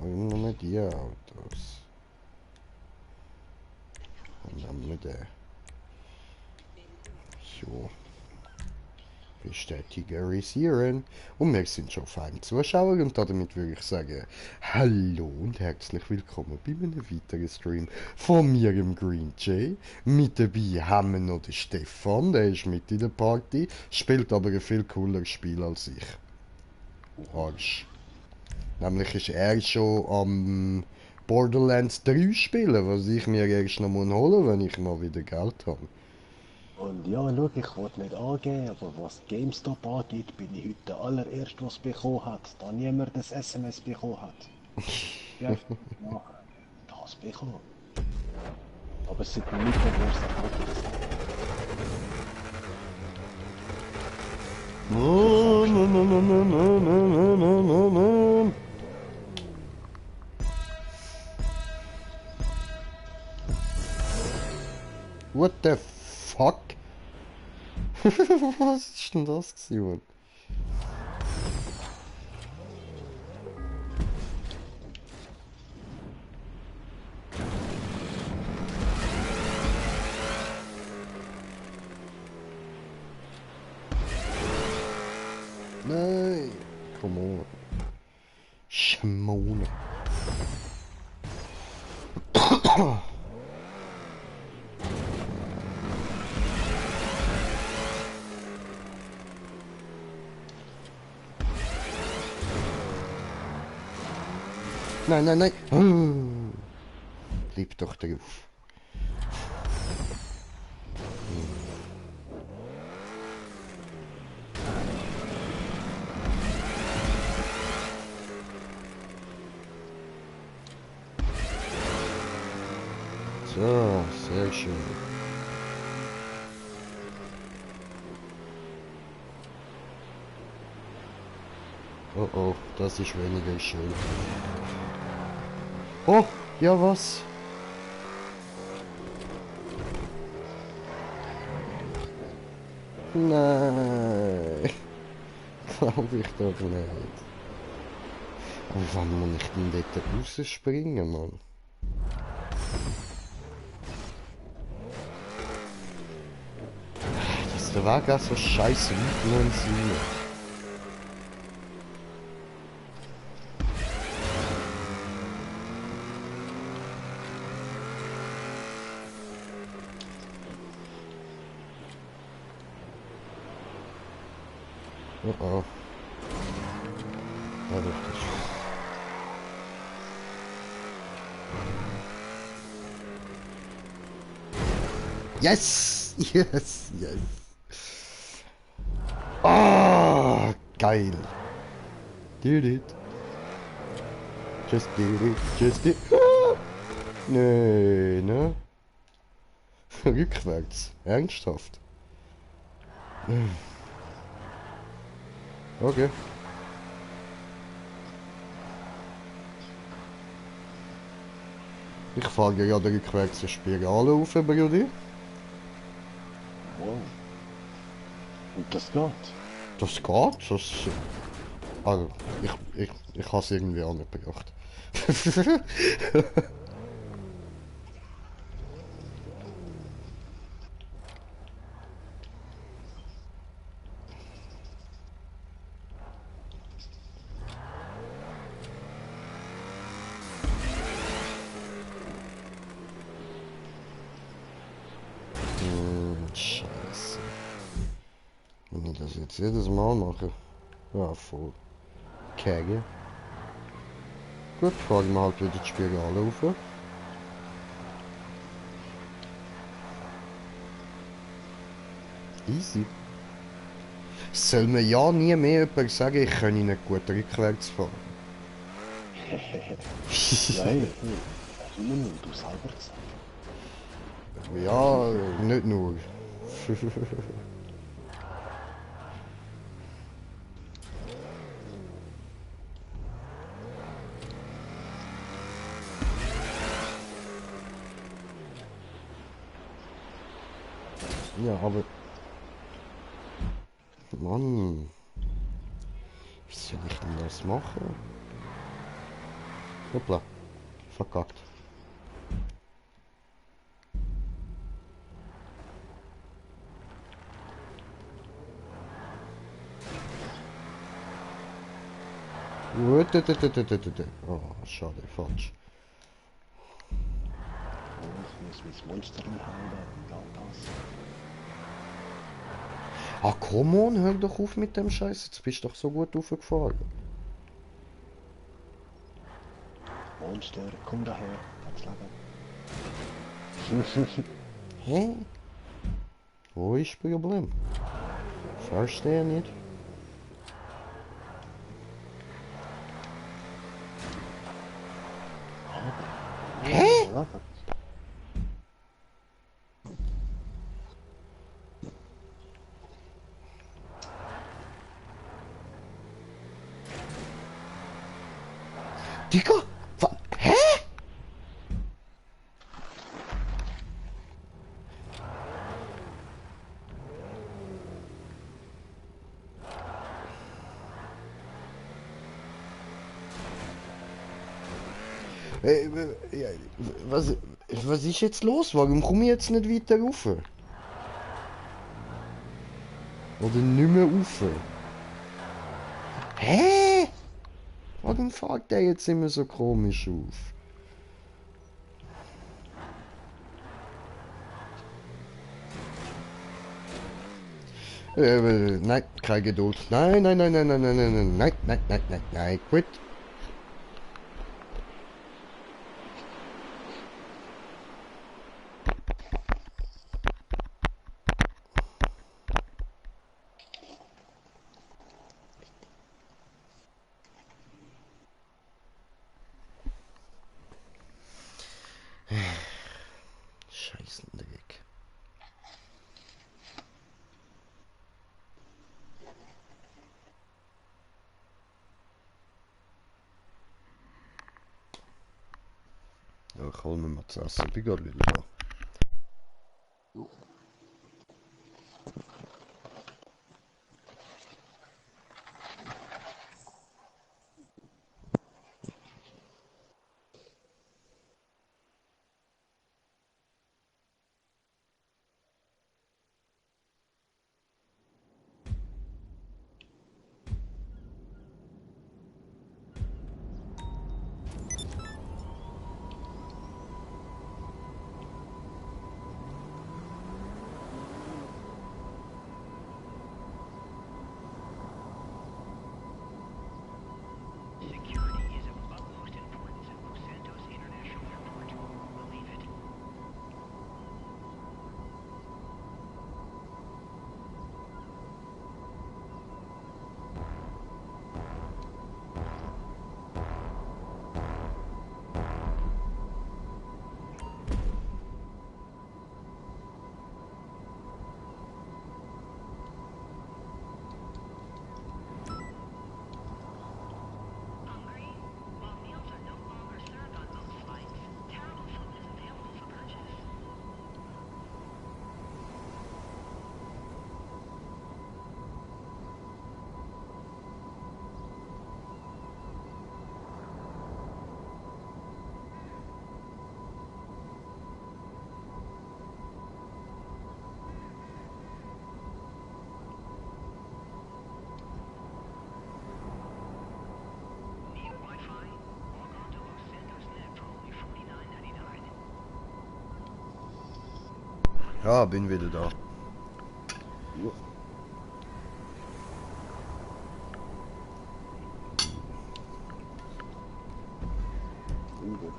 Nur die Autos. Und dann mit der. So. Bestätigerisieren. Und wir sind schon auf einem Zuschauer und damit würde ich sagen, hallo und herzlich willkommen bei einem weiteren Stream von mir im Green Jay. Mit dabei haben wir noch den Stefan, der ist mit in der Party, spielt aber ein viel cooleres Spiel als ich. Arsch. Nämlich ist er schon am Borderlands 3 spielen, was ich mir erst noch holen muss, wenn ich mal wieder Geld habe. Und ja, schau, ich wollte nicht angeben, aber was GameStop angeht, bin ich heute der allererste, was bekommen hat, da niemand das SMS bekommen hat. Ja, einfach machen. Das bekommen. Aber es sind nicht mehr erst What the fuck? Was ist denn das gewesen? Nein, come on. Schmone. Nein, nein, nein. Bleib doch drauf. So, sehr schön. Oh oh, das ist weniger schön. Oh, ja was? Nein, glaube ich doch nicht. Und wann muss ich denn dort rausspringen, Mann? Dass der Weg auch so scheiße weit nur sein. Oh oh. Ja, richtig. Yes! Yes! Yes! Ah, geil! Did it! Just did it! Just did ah! Nee, ne? Rückwärts. Ernsthaft. Okay. Ich fahre gerade rückwärts eine Spirale auf, Brudi. Wow. Und das geht. Das geht. Das, also, ich habe es irgendwie angebracht. Scheiße. Wenn ich das jetzt jedes Mal mache. Ja, voll. Käge. Gut, fahren wir halt wieder die Spirale rauf. Easy. Soll mir ja nie mehr jemand sagen, ich kann nicht gut rückwärts fahren. Nein, hast du nur du selber gesagt. Ja, nicht nur. Ja, aber... Mann... Wie soll ich denn das machen? Hoppla. Verkackt. Oh, schade, falsch. Oh, ich muss mein Monster einhauen. Ja, das. Ah, come on, hör doch auf mit dem Scheiß. Jetzt bist du doch so gut aufgefahren. Monster, komm daher. Ganz Leben. Hä? Wo ist das Problem? Verstehe nicht. Hä? Ja, Digga! Hä? Ja, was ist jetzt los? Warum komme ich jetzt nicht weiter rauf? Oder nicht mehr rauf? Hä? Warum fährt der jetzt immer so komisch auf? Nein, keine Geduld. Nein, nein, nein, nein, nein, nein, nein, nein, nein, nein, nein, nein, nein, quit. Scheißendreck. Ja, ich hol mir mal zu essen. Bin gerade wieder da. Security is of utmost importance at Los Santos International Airport. Believe it. Hungry? While meals are no longer served on most flights, terrible food is available for purchase. Need Wi-Fi? Log on to Los Santos Net for only $49.99. Ja, bin wieder da. ja. Gut,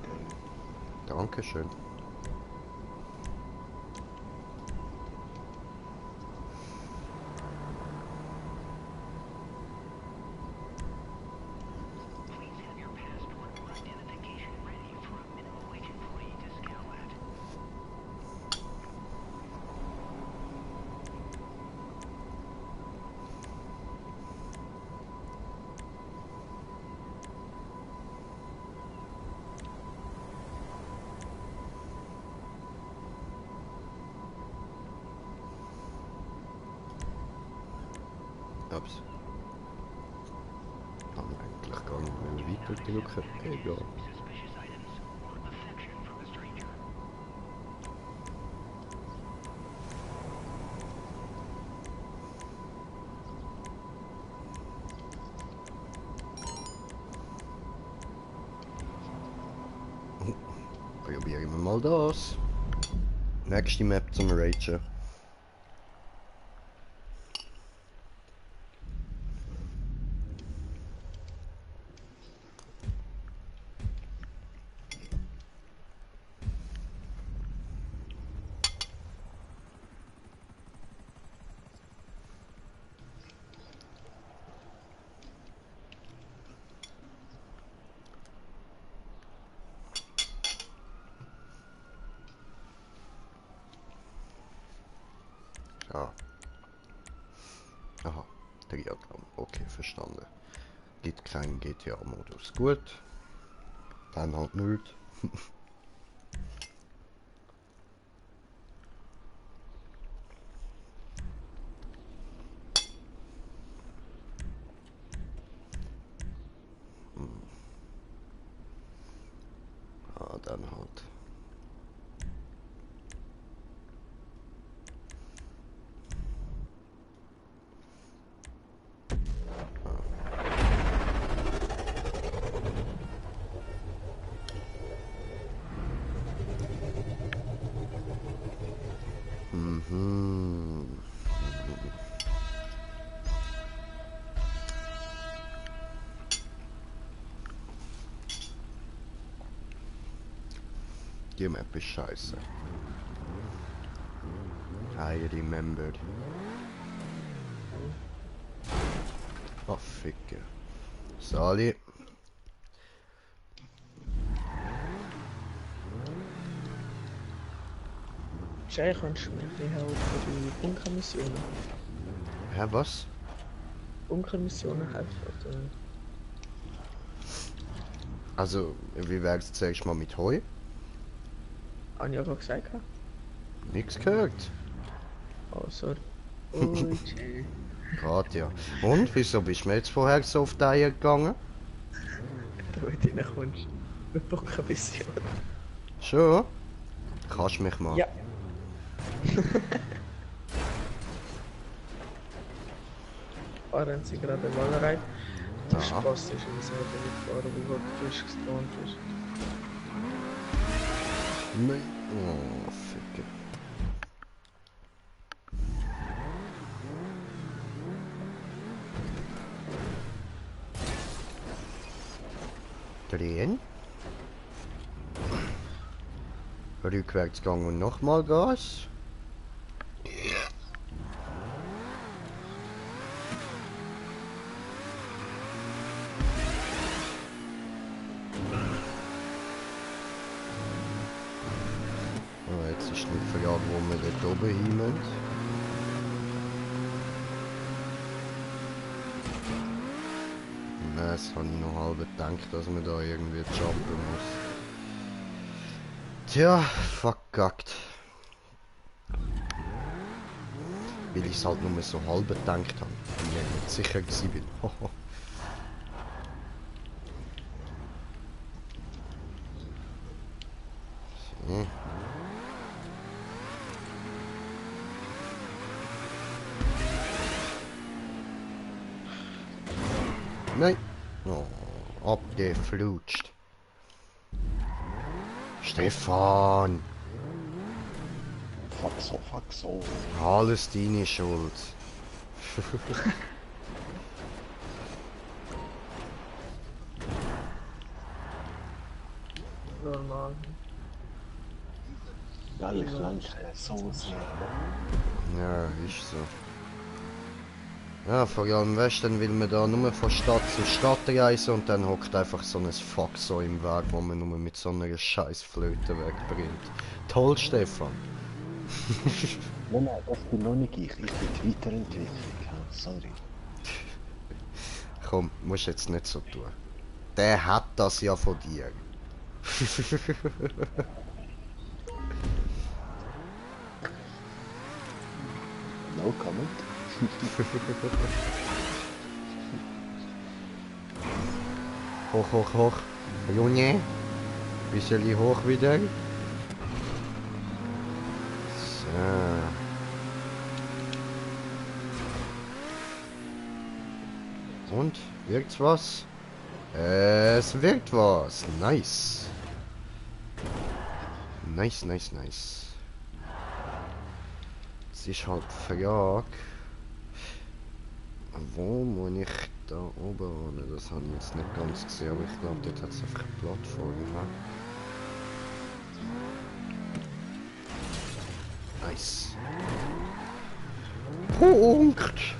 Dankeschön. Please have your passport or identification ready for a minimum wage employee to scowl at. Kann eigentlich gar nicht mehr weiter drücken. Egal. Mal das. Nächste Map zum Ragen. Ah. Aha, Triathlon. Okay, verstanden. Gibt keinen GTA-Modus. Gut. Dann halt nicht. Ah, dann halt. Mhm. Die Map ist scheiße. I remembered. Oh, Ficke. Sali. Jay, kannst du mir ein bisschen helfen bei Bunkermissionen? Hä, was? Bunkermissionen helfen? Oder? Also, wie wär's zuerst mal mit Heu? Habe ich ja gerade gesagt. Nix gehört. Oh, sorry. Oh, Jay. Gerade ja. Und, wieso bist du mir jetzt vorher so auf die Eier gegangen? Da wo du reinkommst. Eine Bunkermission. Schon? Kannst mich mal. Ja. Fahren sie gerade mal rein. Der Ja. Spaß ist in selber gefahren, wo gerade frisch gespawnt ist. Nein. Oh, Ficke. Drehen. Rückwärtsgang und nochmal Gas. Oh, jetzt ist nicht verjagt, wo wir dort oben hin müssen. Nein, das habe ich noch halb gedacht, dass man da irgendwie jumpen muss. Tja, verkackt. Weil ich es halt nur so halb gedacht habe. Weil ich nicht sicher gewesen bin. Hoho. So. Nein. Oh, abgeflutscht. Stefan. Fuck so. Alles deine Schuld. Normal. Ja, ich lenke so sehr. Ja, ist so. Ja, vor allem weißt du, dann will man da nur von Stadt zu Stadt reisen und dann hockt einfach so ein Fuck so im Weg, wo man nur mit so einer scheiß Flöte wegbringt. Toll, Stefan. Nein, das bin noch nicht ich. Ich bin die Weiterentwicklung. Ja, sorry. Komm, musst jetzt nicht so tun. Der hat das ja von dir. No comment. Hoch, hoch, hoch. Junge. Bisschen hoch wieder. So. Und? Wirkt's was? Es wirkt was. Nice. Nice, nice, nice. Es ist halt die Frage, wo muss ich da oben hin? Das habe ich jetzt nicht ganz gesehen, aber ich glaube, dort hat es einfach eine Plattform. Ha? Nice. Punkt!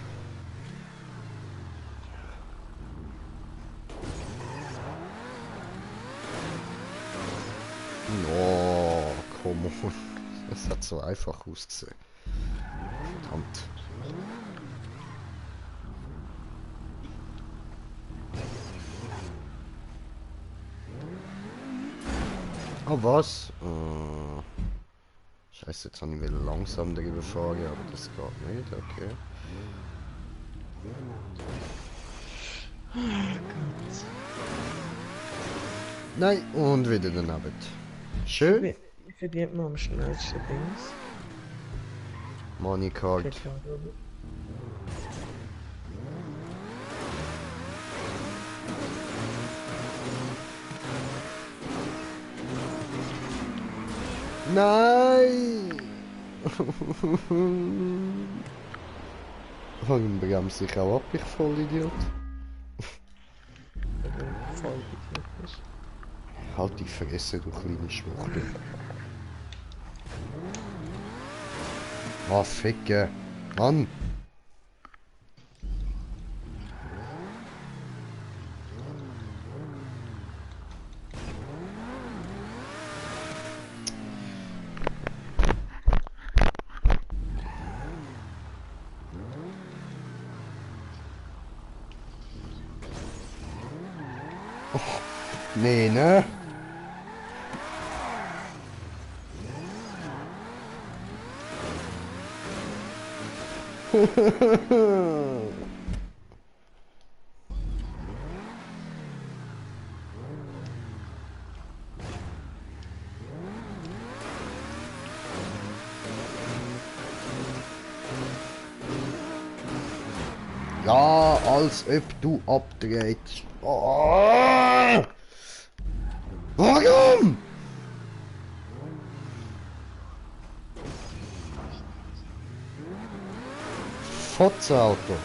No, come on. Das hat so einfach ausgesehen. Verdammt. Oh, was? Scheiße, jetzt habe ich wieder langsam darüber fahren, aber das geht nicht, okay. Nein, und wieder daneben. Schön. Wie verdient man am schnellsten Dings? Money Card. Klickkarte, oder? Nein! Warum bremst ich auch ab, ich Vollidiot? Voll idiotisch. Halt die Fresse, du kleine Schwuchtel. Ah, ficke. Mann! Nee, ne? Ja, als ob du abdrehst. Oh! Warum? Fotzauto.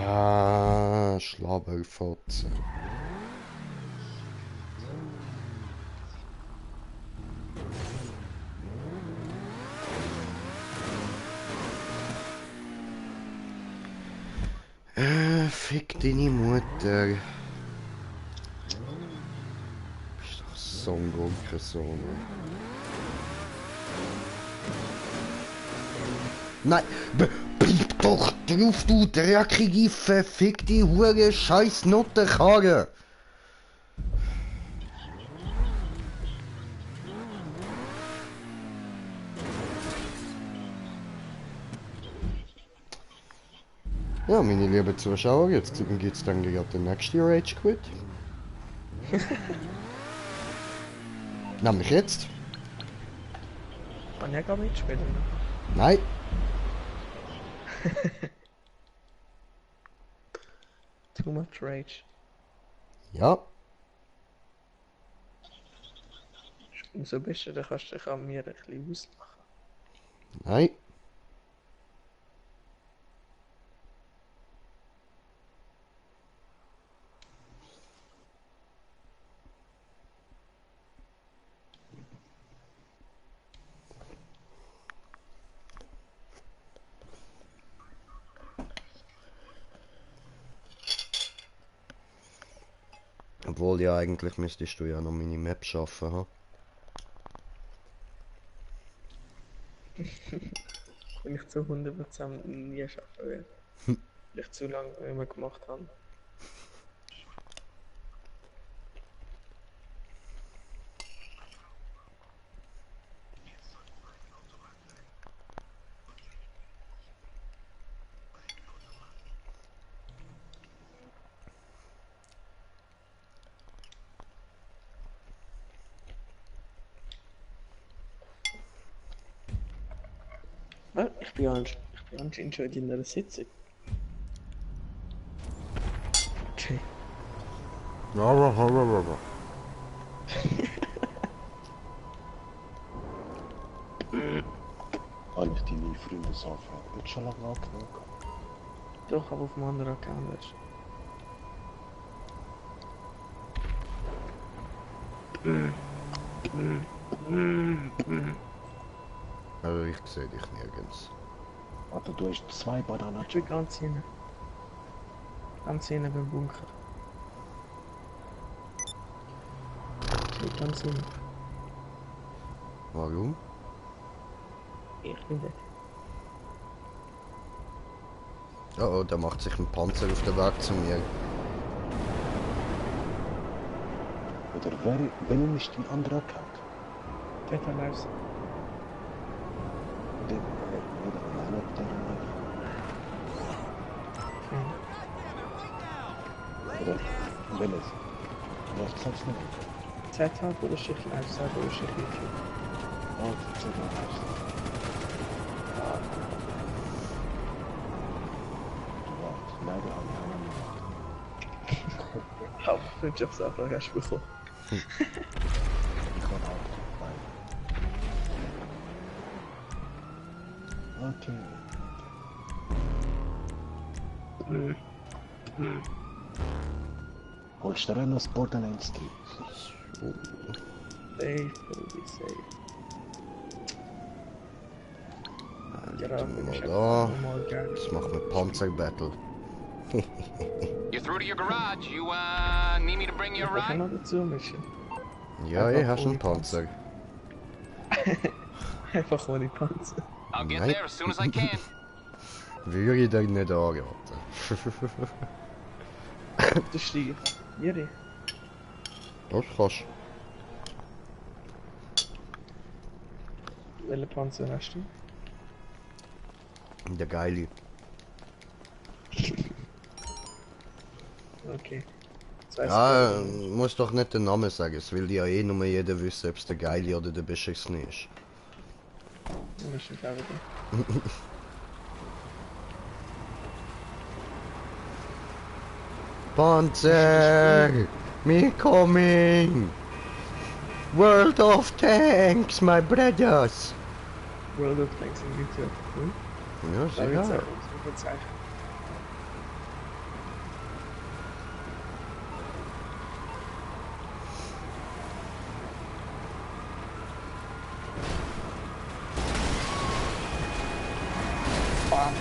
Ah, Schlabberfotze. Fick deine Mutter. Bist doch so ein Grundperson. Nein, bleib doch drauf, du dreckige, verfickte Hure, scheiß Nottenkarre. Ja, meine lieben Zuschauer, jetzt geht's dann gleich den nächsten Rage Quit. Nämlich jetzt. Kann ja gar nicht spielen. Nein. Too much rage. Ja. Umso besser, dann kannst du dich an mir ein bisschen auslachen. Nein. Obwohl, ja, eigentlich müsstest du ja noch meine Map schaffen, ha? Wenn ich zu 100% nie schaffen will. Weil ich zu lange nicht mehr gemacht habe. Was? Ich bin anscheinend schon in der Sitzung. Okay. Habe ich deine Freundesanfrage nicht schon lange angenommen? Doch, aber auf dem anderen Account ist. Also ich sehe dich nirgends. Aber du hast 2 Bananen. Ich bin ganz hinten. Ganz hinten beim Bunker. Ich bin ganz hinten. Warum? Ich bin weg. Oh, da macht sich ein Panzer auf den Weg zu mir. Oder wenn ist dein anderer Account? Data Lives. Den nicht alleine auf der Live. Oder welches? Was sagst du nicht? Z-Tag oder Schicht Lives oder Schicht YouTube? Oh, das ist ja leider habe ich einen gemacht. Aber Freundschaftsanfrage hast du bekommen. Ich kann auch dabei. Okay. Holst du dir noch das Borderlands 3? Safe, Baby, safe. Genau, bin ich Mal einfach da. normal gerne. Das macht mit Panzer-Battle. You're through to your garage. You, need me to bring you a Ich kann ride? noch dazu mischen. Ja, Einfach hast einen ohne Panzer. Einfach ohne Panzer. I'll get Nein. there as soon as I can. Würde ich dir nicht anraten. Du steigst. Jiri. Das kannst Welchen Panzer hast du? du. Der Geile. Okay. Das weiss Ja, ich nicht. muss doch nicht den Namen sagen. Es will ja eh nur jeder wissen, ob es der Geile oder der Beschissene ist. Du musst nicht auch wieder. Panzer! Me coming! World of Tanks, my brothers! World of Tanks in YouTube. Hm? Ja, sicher. Zeichen. Bam.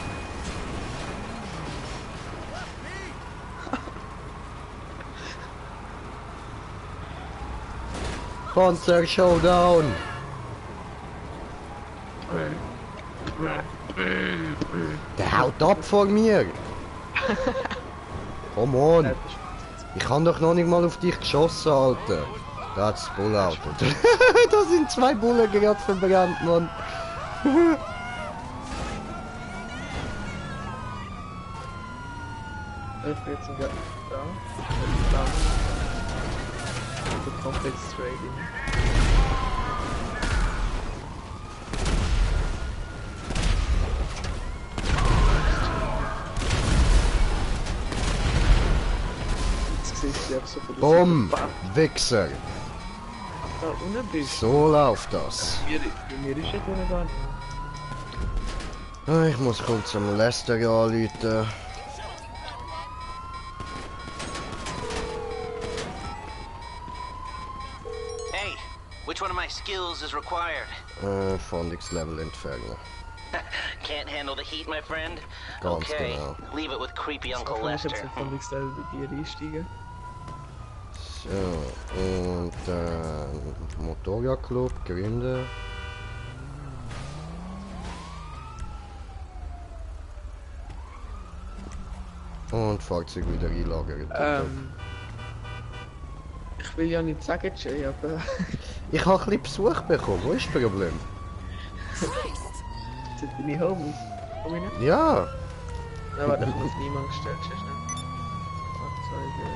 Panzer Showdown! Der haut ab vor mir! Come on! Ich habe doch noch nicht mal auf dich geschossen, Alter! Da hat's das Bullauto. Da sind 2 Bullen gerade verbrannt, Mann! Ich bin jetzt sogar da. Da. So komplett straight in. Jetzt siehst du einfach so von der Bumm! Seite. Wichser! Da unten bist du. So läuft das. Bei mir ist ja der gar nicht. Ich muss kurz am Lester anrufen. Hey, which one of my skills is required? Fondix-Level entfernen. Can't handle the heat, my friend? Ganz Okay, genau. leave it with creepy Uncle Ich Lester. jetzt von Big Style bei dir einsteigen. So, und Motorradclub gründen. Und Fahrzeug wieder einlagern. Ich will ja nicht sagen, Jay, aber Ich habe ein bisschen Besuch bekommen, wo ist das Problem? sind deine Homies. Komm ich nicht? Ja, Nein, warte, ich muss niemand gestellt, schnell. Fahrzeuge.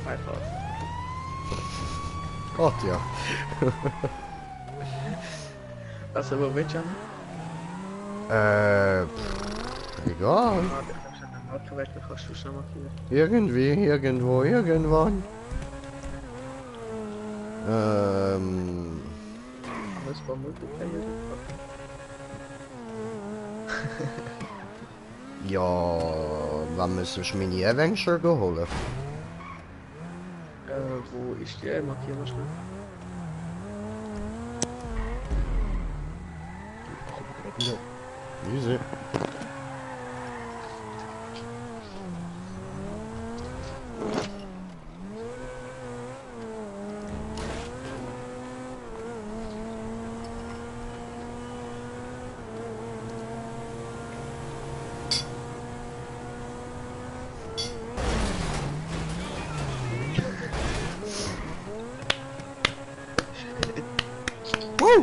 Beifahrt. Gott ja. Also, wo willst du hin? Egal. Ah, ich hab schon einen Markenwert, dann kannst du schon markieren. Irgendwie, irgendwo, irgendwann. Aber es war Multiplayer. Ja, wenn wir sonst meine Avenger holen. Wo ist die? Markier mal schnell. Easy. Woo!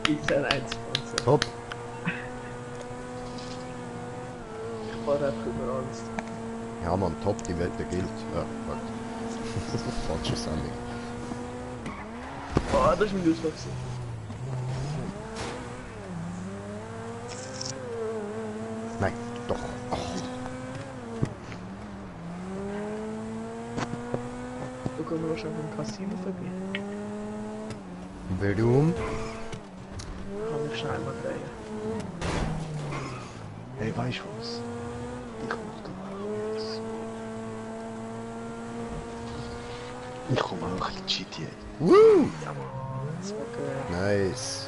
Ist ein 1 Sponsor. Top. Ich fahre einfach über alles. Ja man, top, die Welt gilt. Ja, warte. Falsche Sendung. Oh, das ist mein Ausflug. Nein, doch. Oh. Du kommst wahrscheinlich im Casino vorbei. Warum? Kann ich schnell mal drehen. Hey, weißt du was? Ich mach da mal jetzt. Ich komme auch in GTA. Woo! Ja, Mann, das war geil. Nice.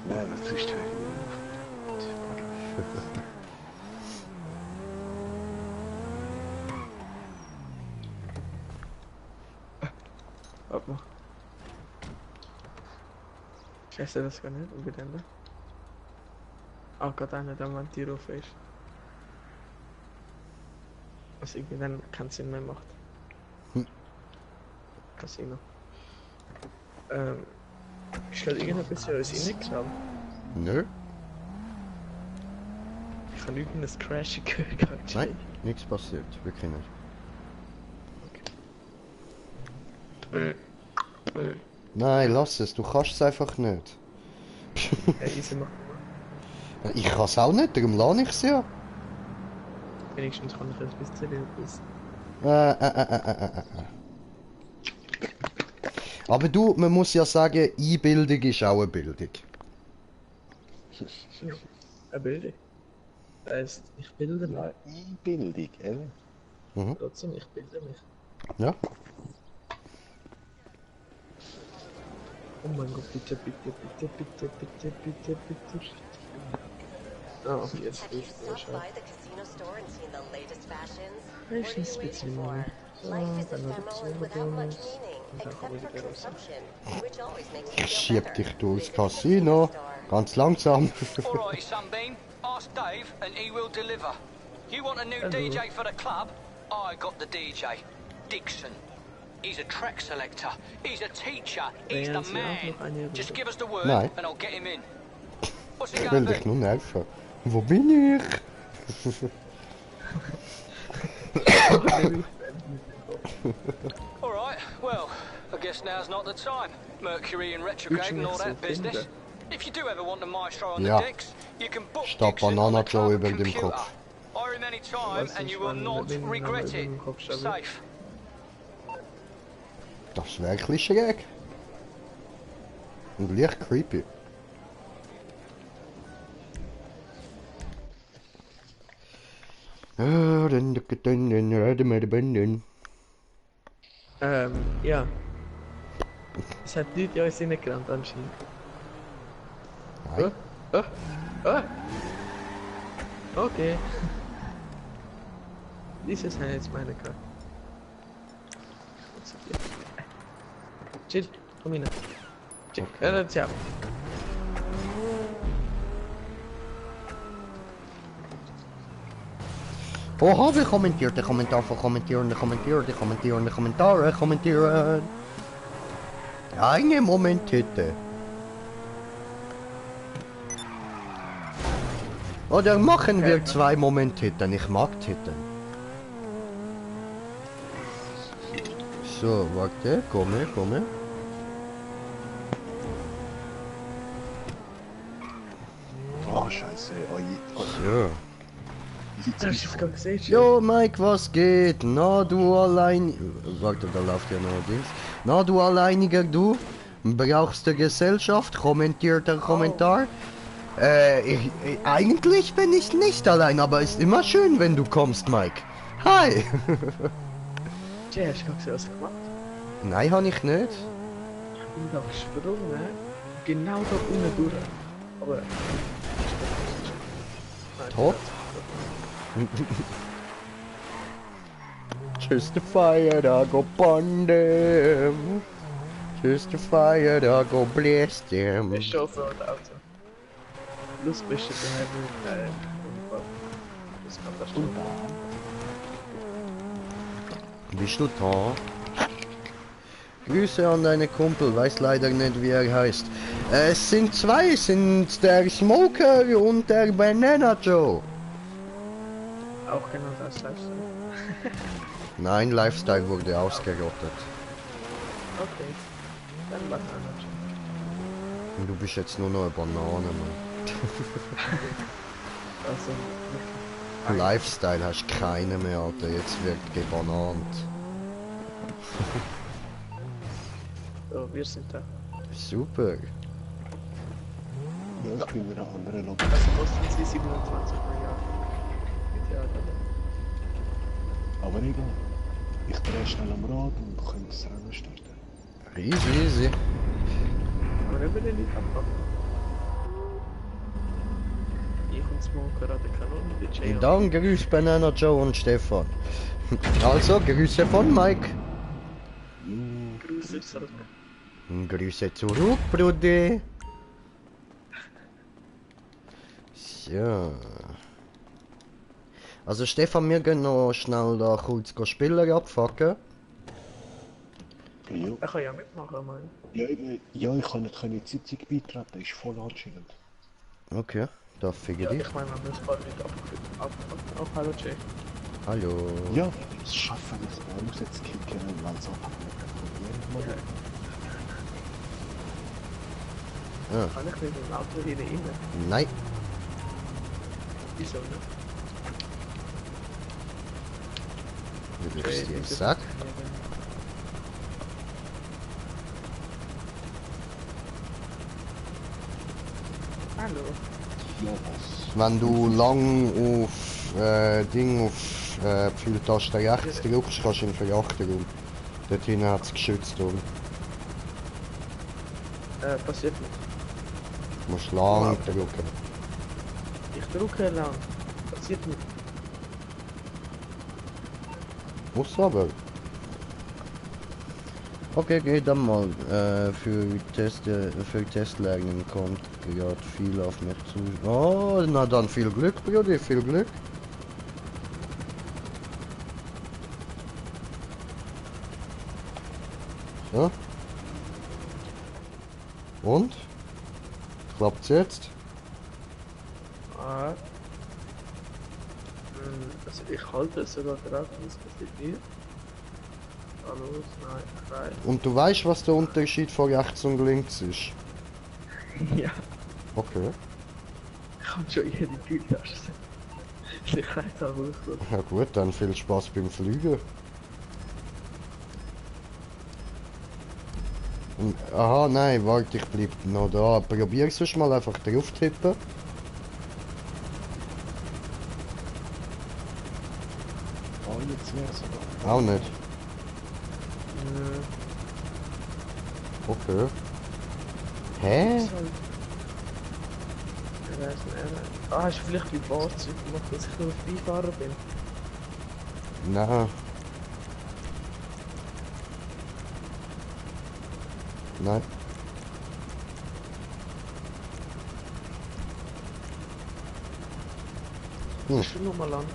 Nein, was tust du eigentlich? Warte mal. Scheiße, das gar nicht unbedingt. Ah, gerade einer, der mein Tier auf ist. Was irgendwie dann keinen Sinn mehr macht. Casino. Ist halt irgendetwas in uns reingeklaut. Nö. Ich habe irgendein Crash gehört. Nein, nichts passiert. Wirklich nicht. Nein, lass es. Du kannst es einfach nicht. Easy machen wir. Ich kann es auch nicht, darum lade ich es ja. Wenigstens kann ich etwas zu wissen. Aber du, man muss ja sagen, Einbildung ist auch eine Bildung. Ja, eine Bildung. Das heisst, ich bilde mich. Ja, Einbildung, eben. Trotzdem, ich bilde mich. Ja. Oh mein Gott, bitte, bitte, bitte, bitte, bitte, bitte, bitte. Ah, okay, jetzt Have you ist es stopped schon. by the casino store and seen the latest fashions? Welchen What are you waiting Spezimen? for? Life is dann ephemeral Adoption and without much Bonus. meaning, Und dann kann man except wieder for raus. consumption, which always makes you Ich feel schieb better. dich durchs Visit the Casino. store. Ganz langsam. Alright, Sunbeam. Ask Dave and he will deliver. You want a new Hello. DJ for the club? I got the DJ. Dixon. He's a track selector. He's a teacher. He's Ja, the sie auch man. noch eine Just Runde. give us the word Nein. and I'll get him in. What's it Ich will gonna dich be? nur nerven. Wo bin ich? Alright, well, I guess now's not the time. Mercury in retrograde and all that business. If you do ever want the maestro on Ja. the decks, you can book Statt Dixon on Banana the Joe club über dem computer. Kopf. Hire him any time Was and ist, you will wenn not der Wind regret über it. den Kopf schabt? Safe. Das wäre ein bisschen schräg. Und leicht creepy. Ja. Es hat Leute in uns reingerannt anscheinend. Nein. Okay. Dieses habe ich jetzt meine gehabt. Chill, komm hin. Chill, ciao. Oha, wie kommentiert de Kommentar von kommentierende Kommentare kommentieren. Einen Moment bitte. Oder machen wir 2 Moment-Titten? Ich mag Titten. So, warte, komme. Ja. Hast du es gerade gesehen? Jo, Mike, was geht? Na, du allein... Warte, da läuft ja noch Dings. Na, du Alleiniger, du? Brauchst du Gesellschaft? Kommentiert der Kommentar? Eigentlich bin ich nicht allein, aber ist immer schön, wenn du kommst, Mike. Hi! Jay, hast du gerade gesehen, was ich gemacht habe? Nein, habe ich nicht. Ich bin da gesprungen, genau da unten durch. Aber... Nein, Top. Just a fire that go burn them. Just a fire that go bless them. Ich schaue so ein Auto. Lust bist du daheim Unfall. Das kann das schon. Bist du da? Grüße an deine Kumpel, weiß leider nicht wie er heißt. Es sind zwei, sind der Smoker und der Banana Joe. Auch genannt als Lifestyle. Nein, Lifestyle wurde ausgerottet. Okay. Dann mach einer schon. Und du bist jetzt nur noch eine Banane, Mann. Also, Lifestyle hast keine mehr, Alter. Jetzt wird gebanant. so, wir sind da. Super. Ja, ich bin in einer anderen Lobby. Also kosten sie 27 pro Jahr. Mit Jahr, oder? Aber egal. Ich drehe schnell am Rad und kann das Rennen starten. Easy. Aber nicht mehr nicht abmachen. Ich und Smoker an der Kanone, der Jay. Dann grüß Banana Joe und Stefan. Also, Grüße von Mike. Grüße zurück. Grüße zurück, Bruder. So. Also Stefan, wir gehen noch schnell da kurz Spieler abfacken. Ja, Er kann ja mitmachen, Mann. ja, ich kann nicht in die Sitzung beitreten, ist voll anscheinend. Okay, da fege Ja, dich. ich meine, man muss gar nicht abpacken. Auch hallo Jay. Hallo. Ja, wenn wir es schaffen, das Baum jetzt kicken und langsam abnehmen. Kann ich nicht im Auto hier rein? Nein. Wieso nicht? Du wirst dir im Sack. Hallo. Ja, was? Wenn du lang auf Pfeiltaste rechts drückst, kannst du in Verachterung. Dort hinten hat es geschützt und Passiert nicht. du musst lang drücken. Ich drücke lang. Passiert nicht. Muss aber. Okay, geht dann mal. Für Testlernen kommt gerade viel auf mich zu. Oh, na dann viel Glück, Bruder, viel Glück. So. Und? Klappt's jetzt? Ah. Also ich halte es sogar gerade, was passiert hier? Hallo, nein. Und du weißt, was der Unterschied von rechts und links ist? Ja, Okay. ich kann schon jede Pfeiltaste. Sicherheitshalber gut. Ja gut, dann viel Spaß beim Fliegen. Und, aha, nein, warte, ich bleib noch da. Probier's sonst mal einfach drauf tippen. Oh, jetzt wäre sogar. Auch nicht. Okay. Hä? Ich weiß nicht. Ah, hast du vielleicht die Fahrzeuge gemacht, dass ich nur Beifahrer bin? Nein. Nein. Ich schon noch mal an.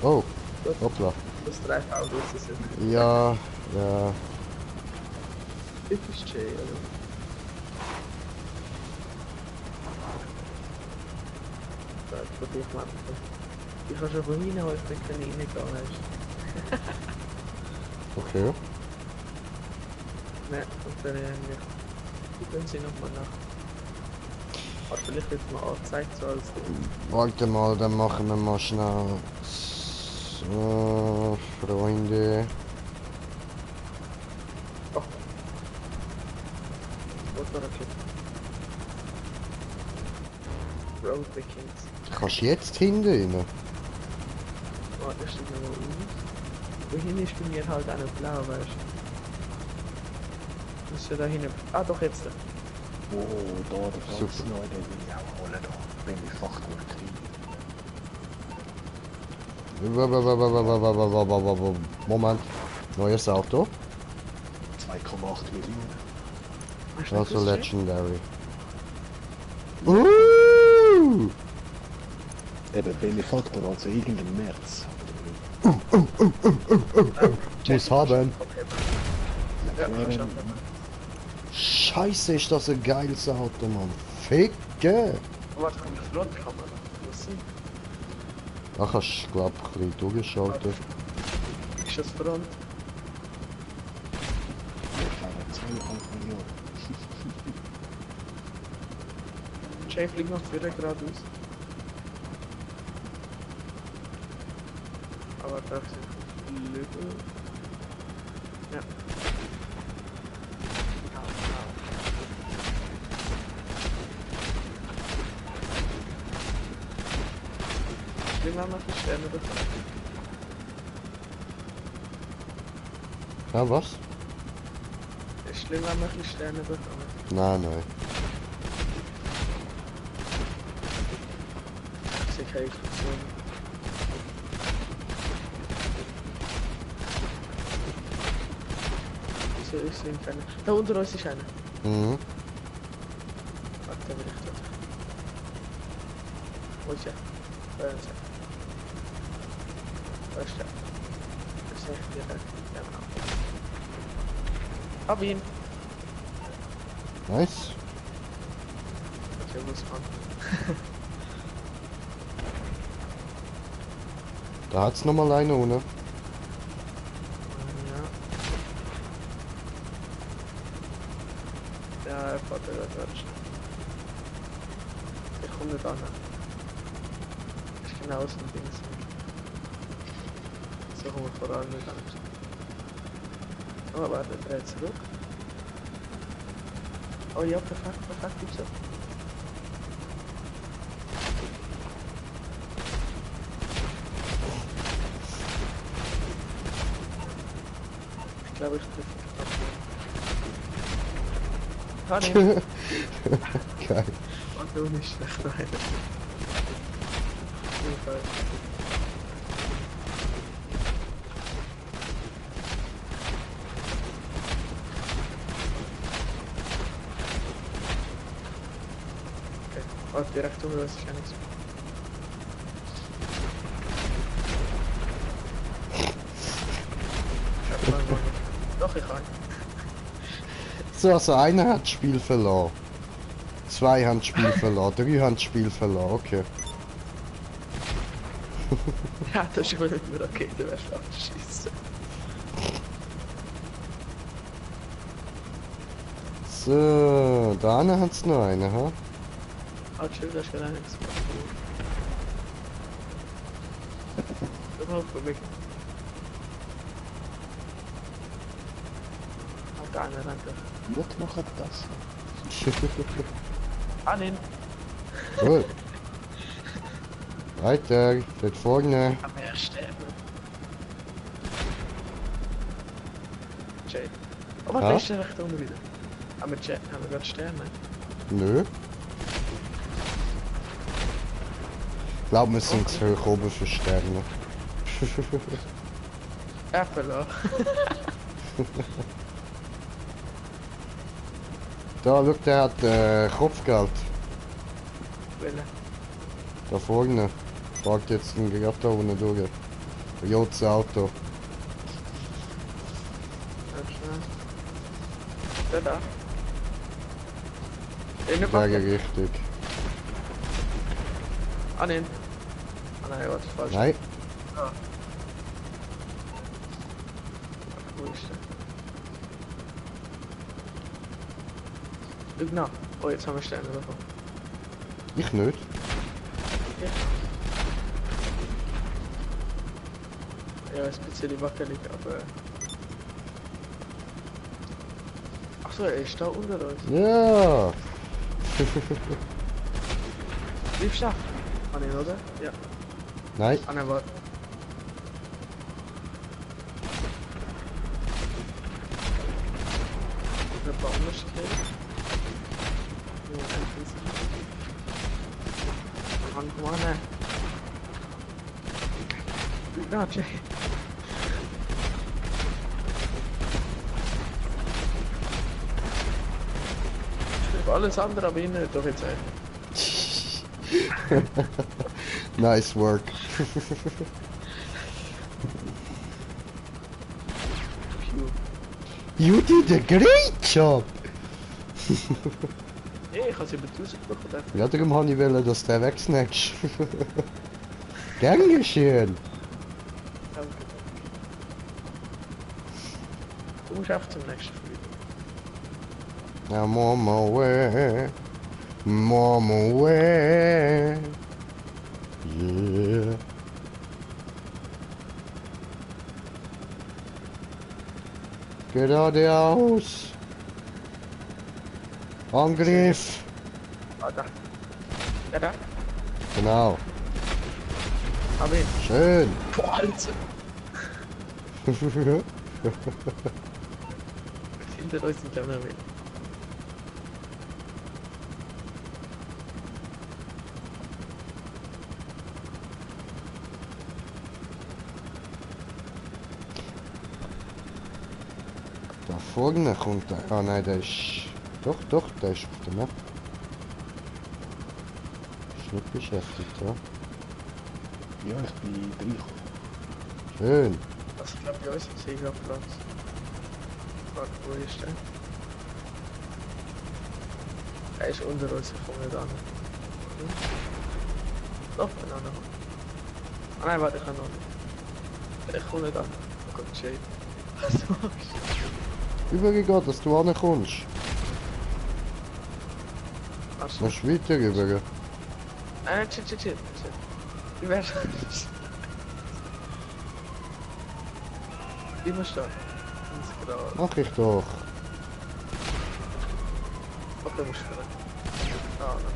Oh, hoppla. Das 3 Autos sind. Ja, ja. Typisch Jay, also. Da, ich probiere mal. Ich kann schon von hinten, aber ich bin keine reingehen, weißt du. Okay. Ne, und dann eigentlich. Gucken Sie nochmal nach. Aber vielleicht wird mal angezeigt, so als Warte mal, dann machen wir mal schnell. So, Freunde. Motorrakete. Road Vikings. Kannst du jetzt hinten rein? Warte, das steht nochmal aus. Wohin ist bei mir halt eine blau, weißt du? Muss ja da hinten. Ah, doch jetzt. Oh, da, der Franz Super. neu, den will ich auch holen da. Wenn ich Fachtor kriege. Moment. Neues Auto. 2,8 Millionen. Hast du Also das gesehen? Legendary. Eben, Benefaktor, also irgendein März. Muss haben. Ja, McLaren, schon. Scheiße, ist das ein geiles Auto, Mann. Ficke. Warte, kann ich Frontkamera? Was sind? Da kannst du, glaub ich, ein bisschen durchschalten. Ist das Front? wir fahren 2,5 Millionen. Jay fliegt noch vorher geradeaus. Aber da sind Lüge. Ja. Schlimm haben wir die Sterne bekommen. Ja, was? Ist schlimm, wenn wir die Sterne bekommen. Nein, nein. Ich sehe keine Explosion. Wieso ist sie keine? Da unter uns ist einer. Mhm. Warte, da bin ich tot. Wo ist er? Da ist er. Da ist er. Das ist echt direkt. Ja, genau. Hab ihn. Nice. Okay, muss man. Da hat's nochmal eine ohne. Ja. Ja, er fährt ja gerade schnell. Ich komme nicht an. Ich genau aus dem Ding. So kommen wir vor allem nicht an. Oh, warte, er dreht zurück. Oh ja, perfekt, perfekt, gibt's auch. Ich glaube, ich treffe knapp. Kann ich. Geil. Und du nicht schlecht, nein. Super. Okay, oh, direkt unter uns ist ja nichts. Ich hab mal gewonnen. Doch, ich kann. So, also einer hat das Spiel verloren. Zwei haben das Spiel verloren. Drei haben das Spiel verloren. Okay. Ja, das ist wohl nicht mehr okay, du wärst abschießen. So, da hat es noch eine, ha? Ah, chill, das ist gar nichts. Komm mal für mich. Ah, da einer rennt. Nicht machen das. Ah, nein. Gut. Weiter, dort vorne. Am er sterben. Jade. Oh, warte, Ja? ist der recht unten wieder. Aber Jade, haben wir gerade Sterne? Nö. Ich glaube, wir sind zu hoch oben für Sterne. Apple. Da, schau, der hat Kopfgeld. Wille. Da vorne. Fragt jetzt den gerade da unten durch. Rotes Auto. Ganz schnell. Der da. In der Sage Backe. richtig. Ah, nein. Ah, nein, warte, falsch. Nein. Ah. Wo ist der? Genau. Oh, jetzt haben wir Steine davon. Ich nicht. Ja, ist ein bisschen wackelig, aber... Achso, er ist da unter uns. Ja. Liebst du? Ah, ne, oder? Ja. Nein. Ah, ne, warte. Der Baum ist okay. Ja, Mann, komm an, ne. Ja, Jay. Ich will alles andere, aber ihn nicht, doch jetzt ey. Nice work. You did a great job! Hey, ich habe sie über 1000 bekommen. Ja, darum habe ich wollen, dass du den wegsnackst. Gern geschehen! Danke. Du musst einfach zum nächsten Flügel. I'm on my way. I'm on my way. Yeah. Geradeaus. Angriff. Ah, da. Ja, da. Genau. Hab ihn. Schön. Boah, Alter. Hinter euch sind kleiner Weg. Da vorne kommt der. Ah nein, der ist. Doch, doch, der ist auf der Map. Ist nicht beschäftigt, ja. Ja, ich bin reingekommen. Schön. Also, ich glaube, bei uns ist Siegerplatz. Warte, wo ist der? Er ist unter uns, ich komme nicht an. Doch, bin auch noch. Ah nein, warte, ich kann noch nicht. Ich komme nicht an. Oh Gott, Jade. Was machst du? Übergehen, dass du ankommst. Achso. Musst du weiter rüber. Chill. Wie wär's? Immer stark. Ganz genau. Mach ich doch. Okay, muss ich rein. Ah, nein.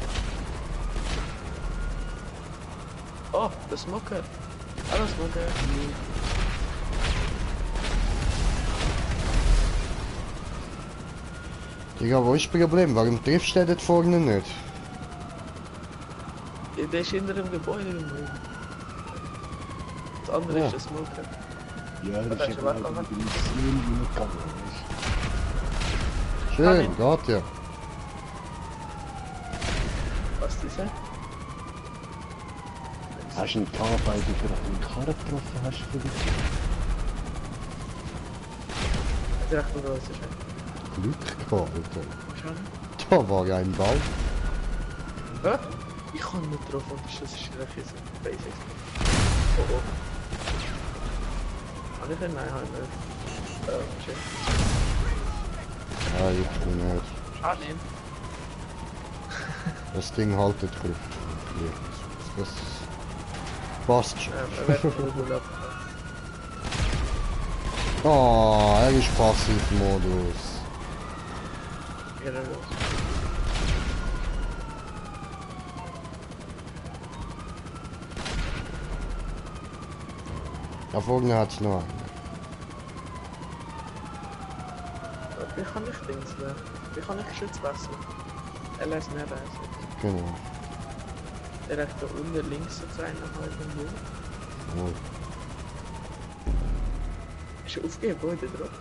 Oh, das Smoker. Hallo Smoker. Digga, wo ist das Problem? Warum triffst du den dort vorne nicht? Der ist hinter dem Gebäude geblieben. Das andere Ja. ist der Smoker. Ja, das Warte, ist eben warte, auch warte. die Mission gegangen. Schön, geht ja. Was ist das? Hast du einen Tag, weil du vielleicht einen Karren getroffen hast für dich? Direkt unter uns ist er. Glück gehabt, Alter. Wahrscheinlich. Da war ja ein Ball. Hä? Ich kann nicht drauf unterstützen, das ist echt so Basics. Oh oh. Kann ich ihn? Nein, halt nicht. Shit. Ja, ich bin nicht. Schade ihn. Das Ding haltet gut. Ja, das passt schon. Er wird von der Bulle abgefangen. Oh, er ist Passivmodus. Ehrenlos. Da vorne hat es noch einen. Wie kann ich Dings werden? Wie kann ich Schütz wechseln? LS nicht also. Genau. Direkt da unten links jetzt einer halt irgendwo. Oh. Ist er auf Gebäude drauf?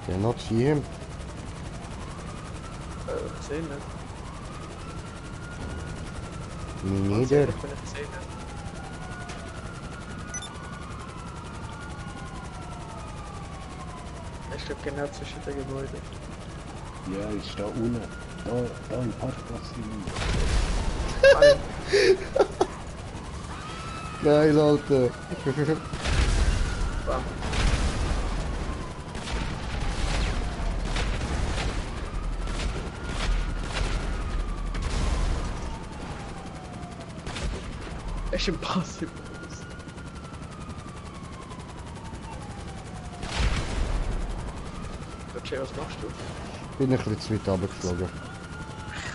Der not see him. Ich sehe nicht. Me neither. Ich bin nicht gesehen. Er steht genau zwischen den Gebäuden. Ja, ist da unten. Da im Parkplatz drin. Nein, Geil, Alter. Bam. Echt impossible. Okay, was machst du? Bin ich ein bisschen zu weit runtergeflogen.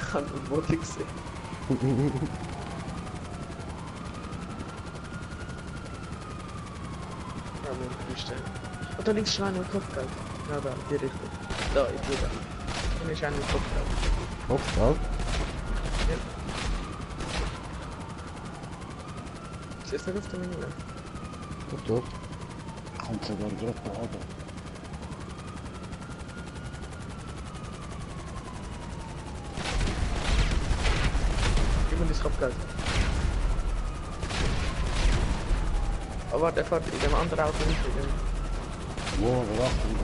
Ich habe den Boden gesehen. Ja, wir müssen freistellen. Und da links schon einer im Kopfgeld. Ja, da, in die Richtung. Da, in die Richtung. Da ist einer im Kopfgeld. Kopfball? Ja. Sie ist nicht auf der Menge. Doch. Kommt sogar gerade da oben. Gib mir das Kopfgeld. Aber warte, er fährt in dem anderen Auto nicht mit dem Wow, Achtung,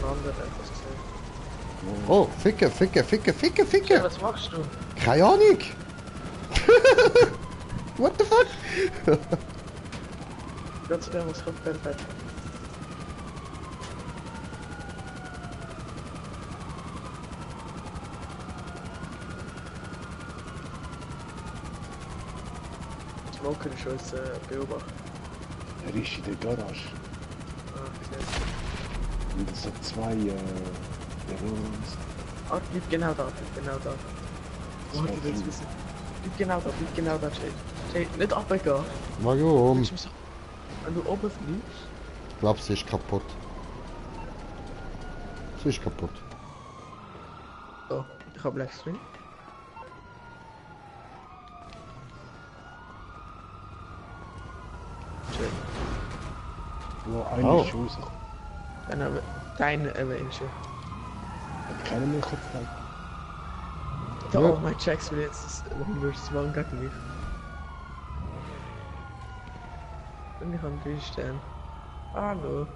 anderen etwas gesehen. Oh, Ficke. Ja, was machst du? Keine Ahnung. What the fuck? Ganz schnell muss Kopfgeld fährt. Smoker ist uns beobachtet. Er ist in der Garage. Ah, ich sehe Und es hat zwei Büros. Ah, bleib genau da, Warte, ich will's wissen. Bleib genau da, Jay. Jay, nicht runtergehen. Warum? Willst du mich so- Wenn du oben fliegst, Ich glaube, sie ist kaputt. Sie ist kaputt. so, ich hab Black Screen. Jay, Wo eine Oh. ist raus. dann aber deine ist ja. Hat keiner mehr Kopf gehabt. Da Ja. auch mein Checks will jetzt 100 gegen mich. Und ich kann 3 Sterne. Hallo.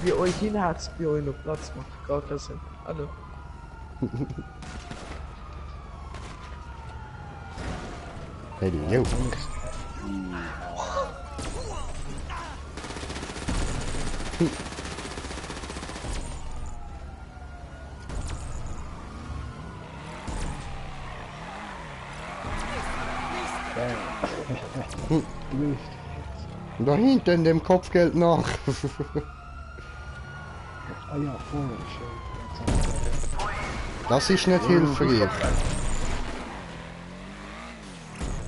Bei euch hin hat's bei euch noch Platz macht. Gar keinen Sinn. Hallo. Hello. Da hinten dem Kopfgeld nach. Ah ja, vorne ist Das ist nicht hilfreich.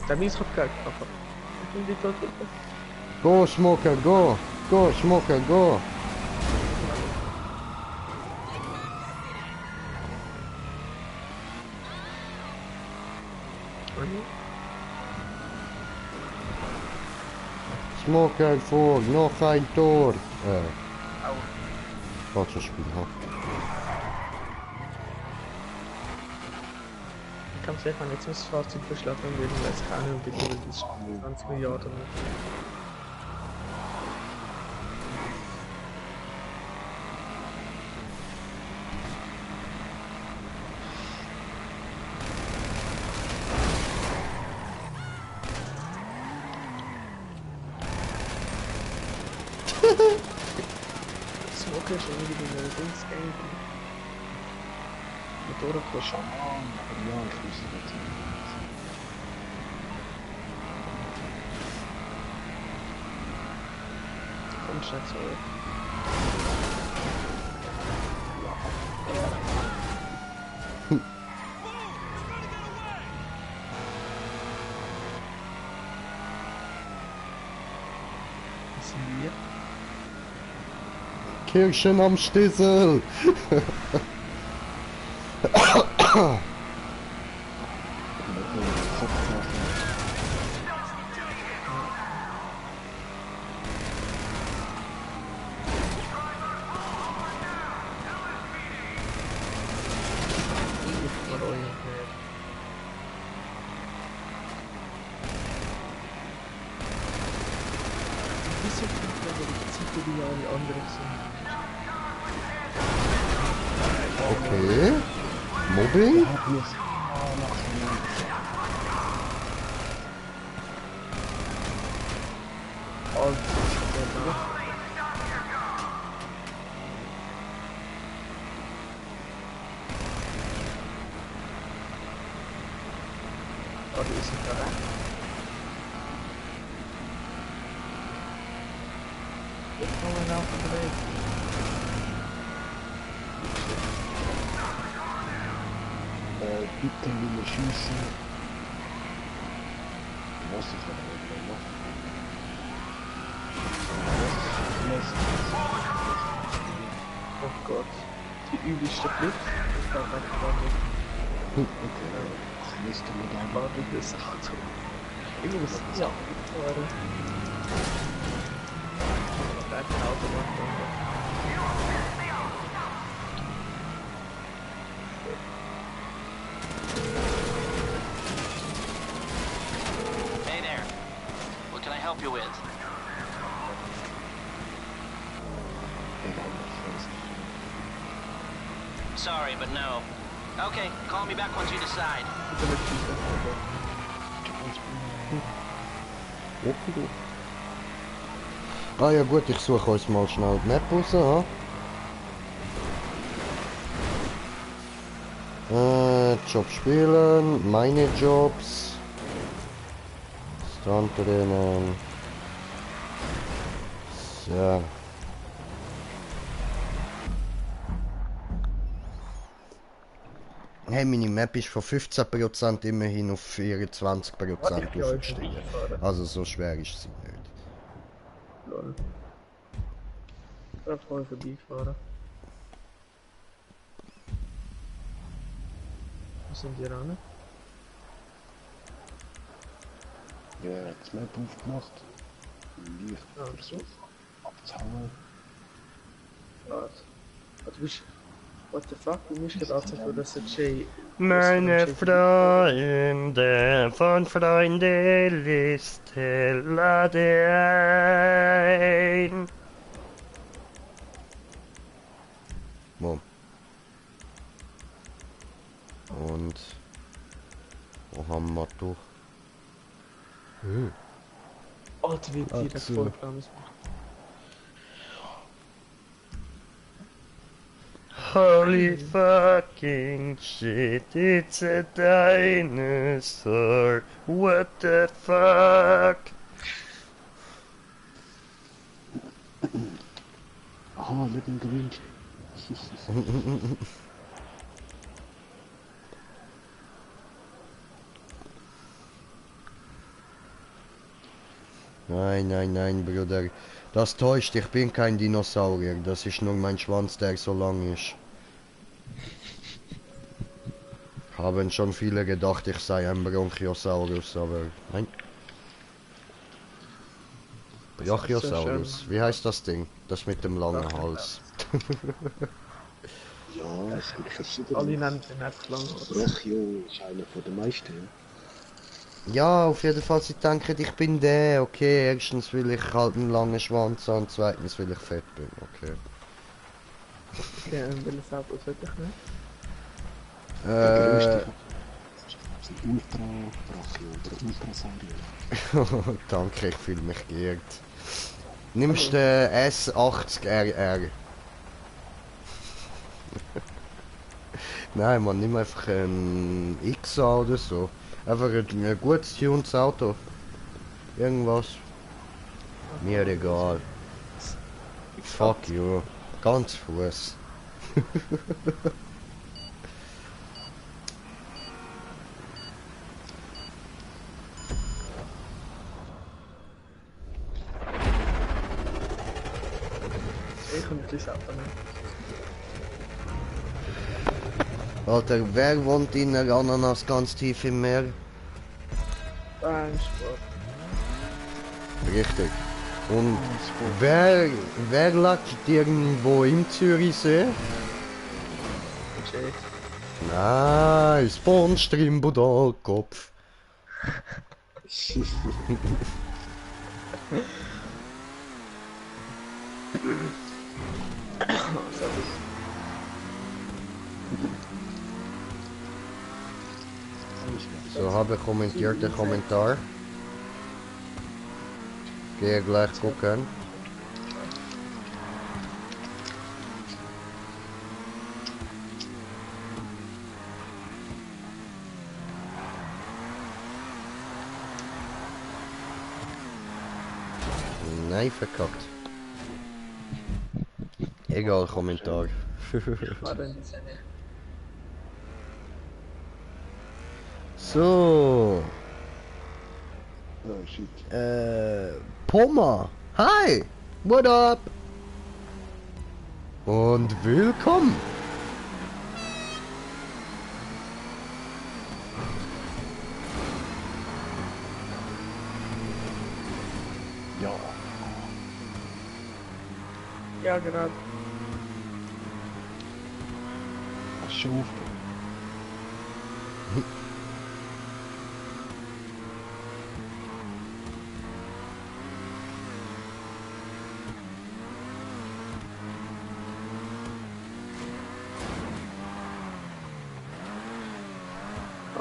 Der Mies hat Geld. Aber. Ich bin die tot. Go, Smoker, go. Go, Smoker, go. Smoker vor, noch ein Tor. Falsches Spiel, ha. Ich kann vielleicht mal jetzt das Fahrzeug verschlafen werden, weil es keine und bitte das ist 20 Milliarden. Smoker ist irgendwie wieder Dings irgendwie. Motorradkurs. Schaman, aber ja, ich wusste nicht. Komm schnell zurück. Was sind wir? Kirchen am Stissel. Mal orientiert. Wieso kommt da die Ziele, die alle andere sind? Okay. Mobbing? Hat mir nach Oh, das oh, die ist nicht da. Jetzt kommen wir auf den Weg. bitte nicht mehr schießen. Was ich noch nicht mehr Oh Gott, die übelste Blitz. Ich kann einfach nicht. Okay, das müsste man dann War das Auto. Ich muss ja fahren. Ein Auto machen. Hey there. What can I help you with? Sorry, but no. Okay, call me back once you decide. Okay. Ah ja gut, ich suche uns mal schnell die Map raus. Job spielen, meine Jobs. Stuntrennen. So. Hey, meine Map ist von 15% immerhin auf 24% aufgestiegen. Also so schwer ist sie nicht. Lol. Da voll vorbeifahren. Wo sind die ran? Ja, er hat das Map aufgemacht. Licht versucht abzuhauen. Du bist... What the fuck? Du musst gerade anzeigen, dass der Jay... Meine Freunde von Freundeliste lade ein. Wo? Und wo haben wir doch? Oh, die wird direkt Also. voll Flammes machen. Holy fucking shit, it's a dinosaur. What the fuck? Aha, mit dem Grün. Nein, nein, nein, Bruder. Das täuscht, ich bin kein Dinosaurier. Das ist nur mein Schwanz, der so lang ist. Haben schon viele gedacht, ich sei ein Bronchiosaurus, aber nein. Brachiosaurus, wie heißt das Ding? Das mit dem langen Hals. Ja, es gibt verschiedene. Alle nennen den einfach lang. Brachio ist einer von den meisten. Ja, auf jeden Fall, sie denken, ich bin der. Okay, erstens will ich halt einen langen Schwanz haben, zweitens will ich fett bin. Okay. Ja, welches Auto sollte ich nicht? Der größte ist ein Ultra-Brachio oder Ultrasaurier. Danke, ich fühle mich geehrt. Nimmst den S80RR. Nein, man, nimm einfach ein XA oder so. Einfach ein gutes tunes Auto. Irgendwas. Mir egal. Fuck you. Ganz Fuß. Ich komme das Auto nicht. Alter, wer wohnt in der Ananas ganz tief im Meer? Beim Sport. Richtig. Und wer lag irgendwo im Zürichsee? Jay. Nein, Spawnstream Budalkopf. So, habe kommentiert den Kommentar. Gehe gleich gucken. Nein, verkackt. Egal, Kommentar. So. Oh shit. Poma. Hi. What up? Und willkommen. Ja. Ja, gerade. Hast du schon aufgehört?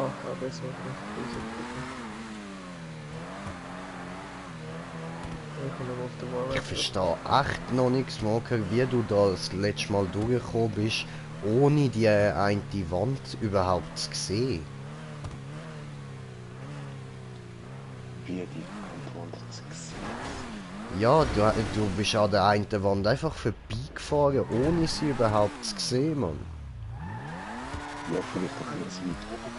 Oh, ja, besser. Ich komme auf den Wall. Ich verstehe echt noch nichts, Smoker, wie du da das letzte Mal durchgekommen bist, ohne die eine Wand überhaupt zu sehen. Wie die Wand zu sehen. Ja, du bist an der einen Wand einfach vorbeigefahren, ohne sie überhaupt zu sehen, Mann. Ja, vielleicht ein bisschen weit oben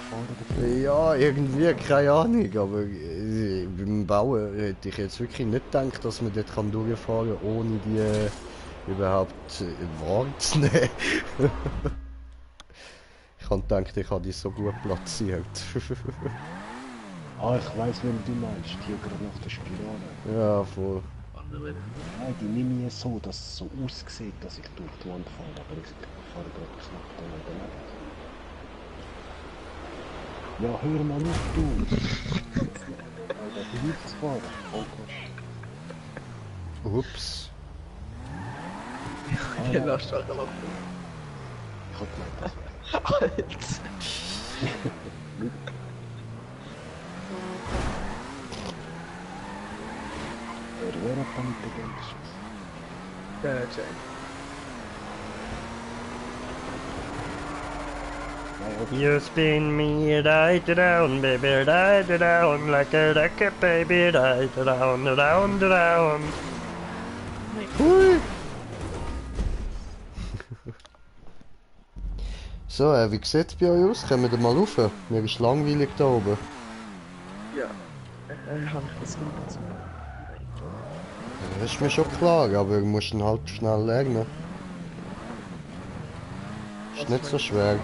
gefahren. Ja, irgendwie, keine Ahnung, aber beim Bauen hätte ich jetzt wirklich nicht gedacht, dass man dort durchfahren kann, ohne die überhaupt wahrzunehmen. Ich habe gedacht, ich habe die so gut platziert. Ah, ich weiss, wen du meinst. Die gerade nach der Spirale. Ja, voll. Nein, die nehme ich so, dass es so aussieht, dass ich durch die Wand fahre. Aber ich fahre gerade knapp da daneben. Ja, hör mal auf, du! Alter, du willst fahren. Oh Gott. Ups. Ja, lass doch mal. Ich hab gemeint, das wäre. Alter. Wer hat da mit der Gang geschossen? Ja, check. You spin me right around, baby, right around, like a rocket, baby, right around, around, around. Hui. So, wie sieht's bei euch aus? Kommen wir mal rauf? Mir ist langweilig da oben. Ja. Habe ich das gemacht? Das ist mir schon klar, aber du musst ihn halt schnell lernen. Ist nicht so schwer.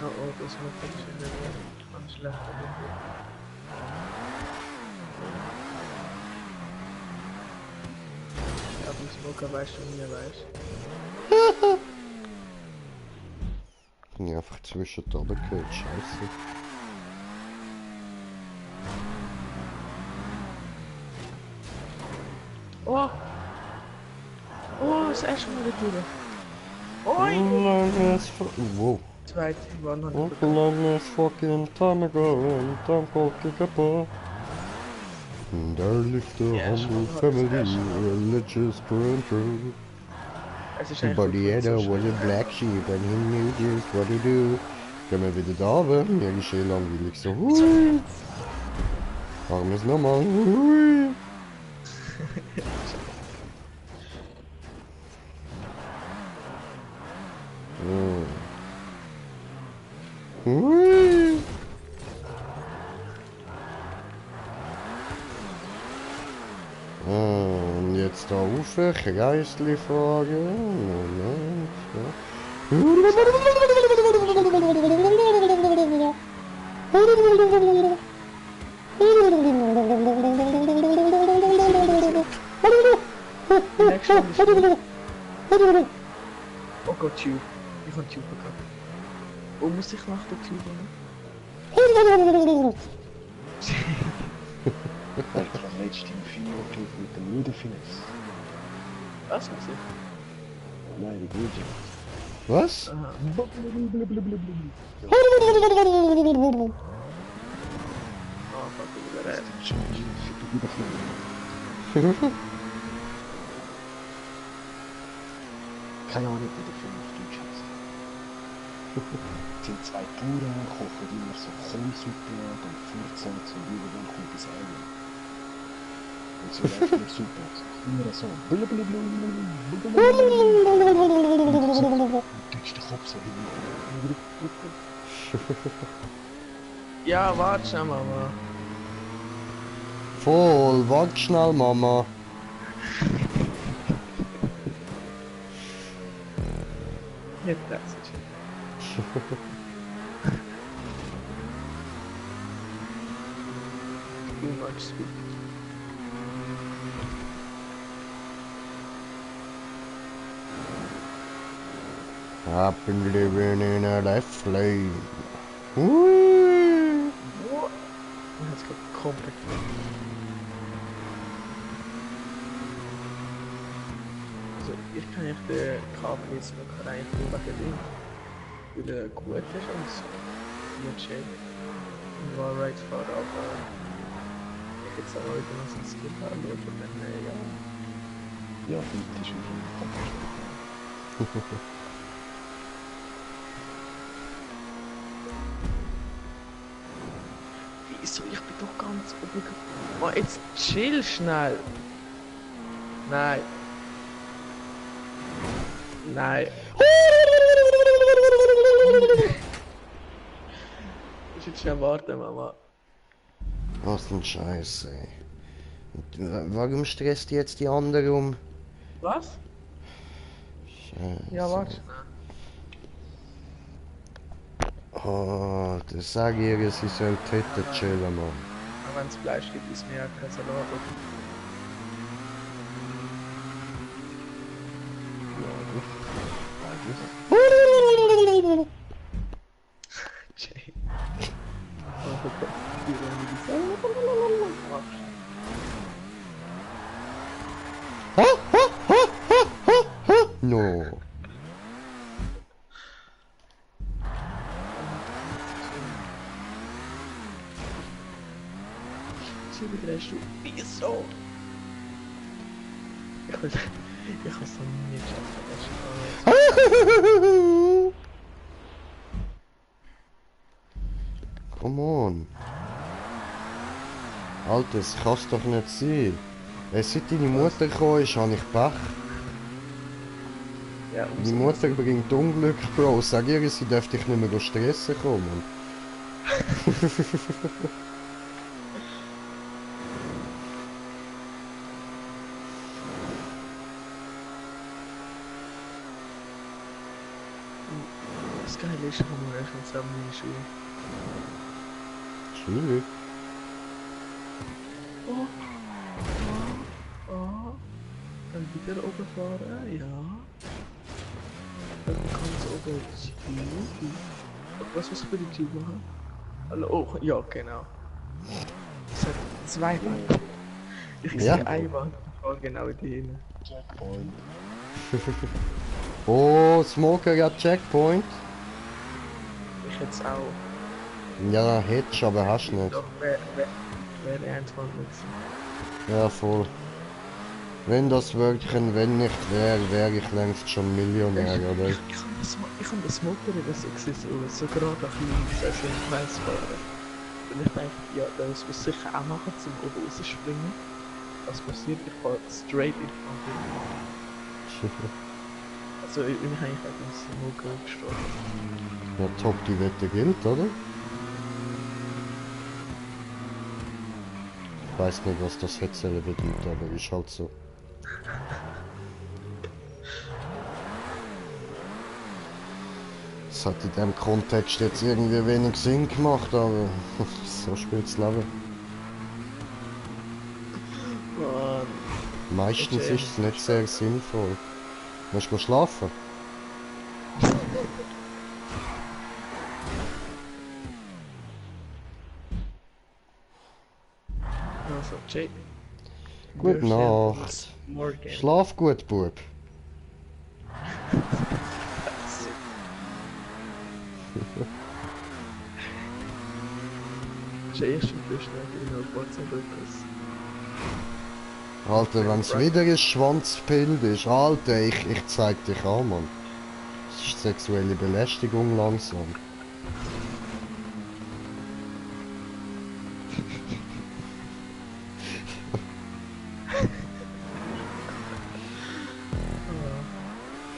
Oh, oh, das macht ganz schlecht. Ja, die Smoker weiß schon, wie er weiß. Ich bin einfach zwischen da oben gehört, scheiße. Oh! Oh, das erste Mal wieder durch. Oi! Wow. Zweite, war noch How nicht. long is fucking time ago and time called Kickapoo? And there lived a humble family, religious through and through. Es ist But the other was a black sheep and he knew just what to do. Gehen wir wieder da runter, mir ist eh langweilig so. Hui! Machen wir es nochmal. Hui! Hui! Und jetzt da rauf, Kreisli fragen. Moment. Oh Gott, Tube. Ich hab Tube bekommen. Wo muss ich nach der Tube hin? Weil ich am letzten Film geschaut mit dem Ludefinesse. Was muss ich? Nein, die Gute. Was? Aha. Ah, fuck, ich bin bereit. Keine Ahnung, wie der Film auf Deutsch heißt. Es sind zwei Bauern, kochen immer so Kohlsuppe und furzen und irgendwann kommt das Alien. Und so läuft die Suppe. Immer so. Und drückst den Kopf so hin. Ja, warte schon, Mama. Voll, warte schnell, Mama. Jetzt das. Too much sweet. I've been living in a life flame. Hui. Jetzt geht komplett. Also ich kann echt den KP-Smoker eigentlich nur wegen dem, weil er gut ist und DJ und war right far, aber ich jetzt auch heute noch so ein Skill anschauen und dann ja. Ja, das ist schon komplett. Wieso? Ich bin doch ganz oben. Oh, jetzt chill schnell. Nein. Nein. Ich jetzt schnell warten, Mama. Was ein Scheiß, ey. Und warum stresst jetzt die andere um? Was? Scheiße. Ja, warte. Oh, das sag ihr, sie soll Tete chillen, Mann. Aber wenn es Fleisch gibt, ist mir ja kein Salat. Jay. Oh Gott, wie wollen wir die sagen? No. Schon wieder ein Schuh. Wieso? Ich habe es noch nie geschafft. Come on. Alter, das kann's doch nicht sein. Seit deine Mutter gekommen ist, habe ich Pech. Ja, Meine Mutter bringt Unglück, Bro. Sag ihr, sie darf dich nicht mehr stressen kommen. Das Geile ist, ich habe mir schon zusammen in die Schule. Schwierig. Oh. Dann wieder oben fahren, ja. Dann kannst du oben Tube. Was muss ich für die Tube machen? Hallo, oh, ja, genau. Es hat zwei Wände. Ich Ja. sehe eine Wand, ich fahre genau in die hin. Checkpoint. Oh, Smoker hat Checkpoint. Ich jetzt auch. Ja, hättest du, aber hast nicht. Doch, wäre einfach nicht. Ja, voll. Wenn das Wörtchen wenn nicht wäre, wäre ich längst schon Millionär, oder? Ich kann das Motor über so gerade ein bisschen so im Kreis fahren. Und ich denke, ja, das muss sicher auch machen, zum oben rausspringen. Was passiert? Ich fahre straight in die Wand. Also, ich bin eigentlich wegen dem Smoker gestorben. Ja, top, die Wette gilt, oder? Ich weiß nicht, was das Hetzelle bedeutet, aber ist halt so. Das hat in dem Kontext jetzt irgendwie wenig Sinn gemacht, aber so spielt's Leben. Mann. Meistens Okay. ist es nicht sehr sinnvoll. Willst du schlafen? Also, Also, Jay. Gute wir sehen Nacht. uns Morgen. Schlaf gut, Bub. Jay ist schon viel schneller in WhatsApp etwas. Alter, wenn's wieder ein Schwanzbild ist, Alter, ich zeig dich an, Mann. Das ist sexuelle Belästigung langsam.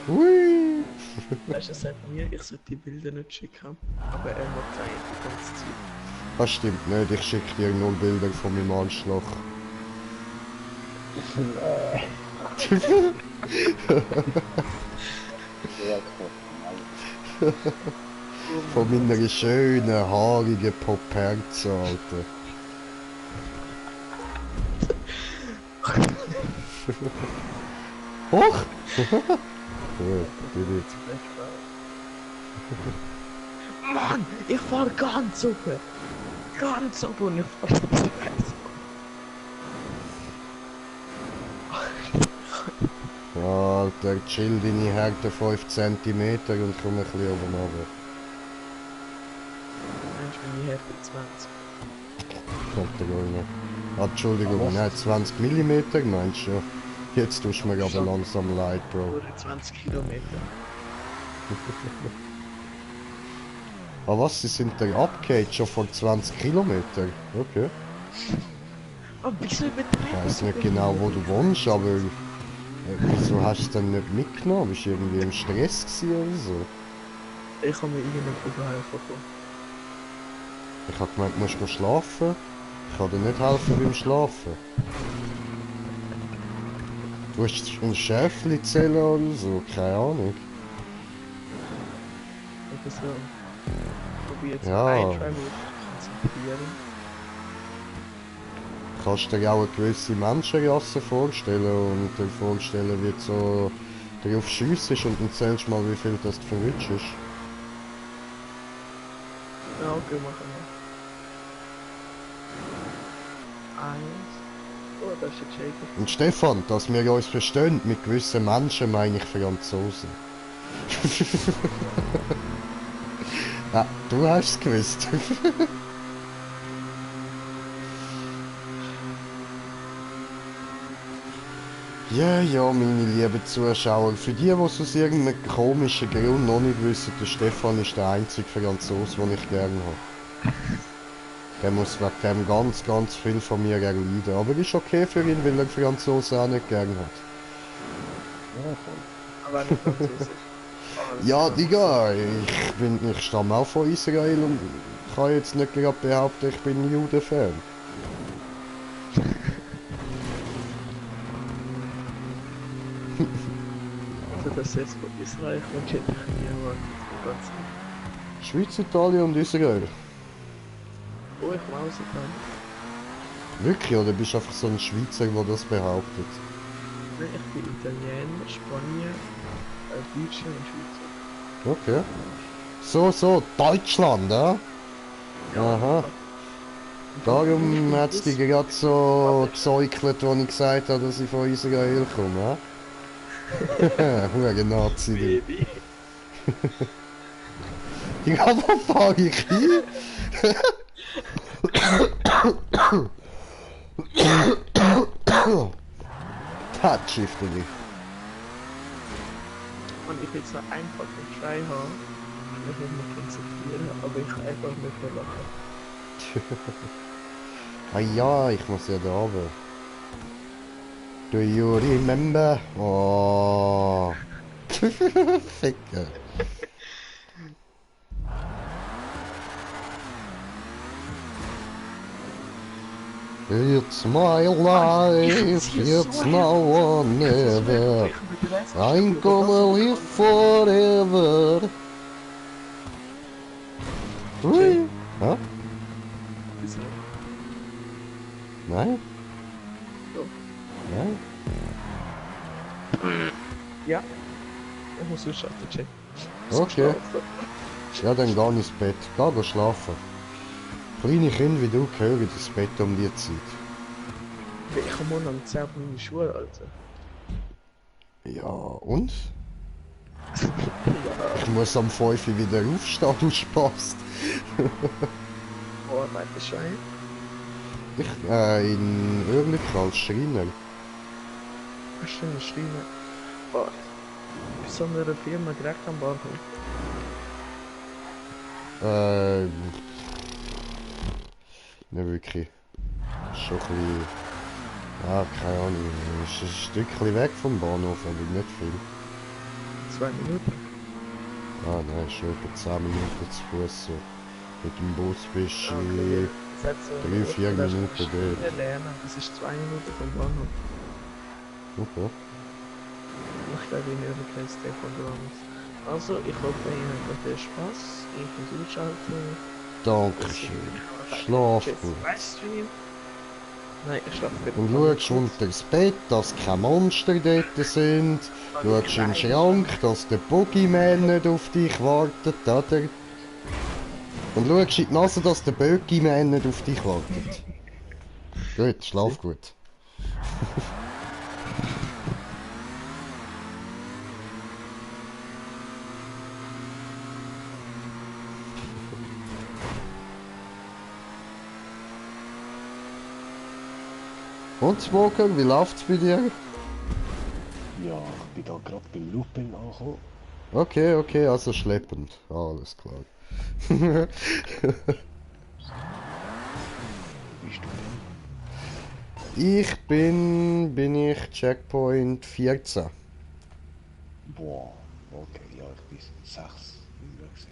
Hui! Weißt du, er sagt mir, ich sollte die Bilder nicht schicken, aber er macht es eigentlich die ganze Zeit. Das stimmt nicht, ich schick dir nur Bilder von meinem Anschlag. Von meiner schönen, haarigen Popperze, Alter. Hoch! Gut, geht nicht. Mann, ich fahr ganz oben! Ganz oben und ich fahr nicht weiß. Alter, chill deine Härte 5 cm und komm ein bisschen oben runter. Mensch, meine Härte 20. Kommt der Junge. Ah, Entschuldigung, nein, 20 mm meinst du? Jetzt tust du mir aber langsam leid, Bro. Oder 20 Kilometer. Ah was, sie sind da abgehakt schon vor 20 Kilometern? Okay. Aber wieso Ich übertreiben weiß nicht genau, wo du wohnst, aber wieso hast du es dann nicht mitgenommen? Bist du irgendwie im Stress gewesen oder so? Ich habe mir irgendeinen helfen können. Ich hab gemeint, du musst gehen schlafen. Ich kann dir nicht helfen beim Schlafen. Du hast ein Schäfli zählen oder so, keine Ahnung. Oder so. Probier jetzt Ja. ein Travel konzentrieren. Kannst dir auch eine gewisse Menschenrasse vorstellen und dir vorstellen, wie du so darauf schiessest und dann zählst mal, wie viel das du verwünschst. Ja, okay, machen wir. 1. Oh, das ist ein Jacob. Und Stefan, dass wir uns verstehen, mit gewissen Menschen meine ich Franzosen. Ah, du hast es gewusst. Ja, ja, meine lieben Zuschauer, für die aus irgendeinem komischen Grund noch nicht wissen, der Stefan ist der einzige Franzose, den ich gerne habe. Der muss wegen dem ganz, ganz viel von mir erleiden, aber ist okay für ihn, weil er Franzosen auch nicht gern hat. Aber nicht Französisch. Ja, Digga, ich stamme auch von Israel und kann jetzt nicht gerade behaupten, ich bin Juden-Fan. Also das jetzt von Israel kommt, hätte ich nie erwartet. Ganz Schweiz, Italien und Israel. Oh, ich maus dann. Wirklich, oder bist du einfach so ein Schweizer, der das behauptet? Nein, ich bin Italiener, Spanier, Deutscher und Schweizer. Okay. So, Deutschland, ja? Aha. Darum hat es dich gerade so gesäukelt, als ich gesagt habe, dass ich von Israel komme, ja? Hure Nazi, du. Baby. Ja, wo fahre ich hin? Tatschifte dich. Und ich will so einfach einen Try haben, ich will mich konzentrieren, aber ich kann einfach nicht mehr lachen. Ah ja, ich muss ja da runter. Do you remember? Oh. Ficker. It's my life, it's now or never. I'm gonna live forever. Ui. Hä? Wieso? Nein? So. Nein? Ja. Ich muss ausschalten, Jay. Okay. Ja, dann geh ins Bett. Geh schlafen. Kleine Kinder wie du gehören ins Bett um die Zeit. Ich komme morgen um 10 Uhr meine Schule, Alter. Ja, und? Ja, Ich muss am 5 Uhr wieder aufstehen, du Spaß. wo arbeitest du ein? In Oerlikon als Schreiner. Hast du eine Schreine? Boah. Bei so einer Firma direkt am Bahnhof. Nicht wirklich. Schon ein bisschen... Ja, keine Ahnung. Ist ein Stückchen weg vom Bahnhof, aber nicht viel. 2 Minuten. Ah nein, schon etwa 10 Minuten zu Fuß. So. Mit dem Bus bist du Okay. Das hat so 3-4 Minuten dort. lernen. Das ist 2 Minuten vom Bahnhof. Okay. Ich glaube, ich nehme kein Step von Drums. Also, ich hoffe, ihr habt viel Spaß. Ich muss ausschalten. Dankeschön. Schlaf gut. Livestream. Nein, ich schlafe wieder. Und schaust unter das Bett, dass keine Monster dort sind. Schaust in den Schrank, dass der Boogeyman nicht auf dich wartet, oder? Und schaust in die Nase, dass der Boogeyman nicht auf dich wartet. Gut, schlaf gut. Und Smoker, wie läuft's bei dir? Ja, ich bin da gerade beim Looping angekommen. Okay, okay, also schleppend. Alles klar. Bist du denn? Bin ich Checkpoint 14. Boah, okay, ja, ich bin 6. Wie wir gesehen.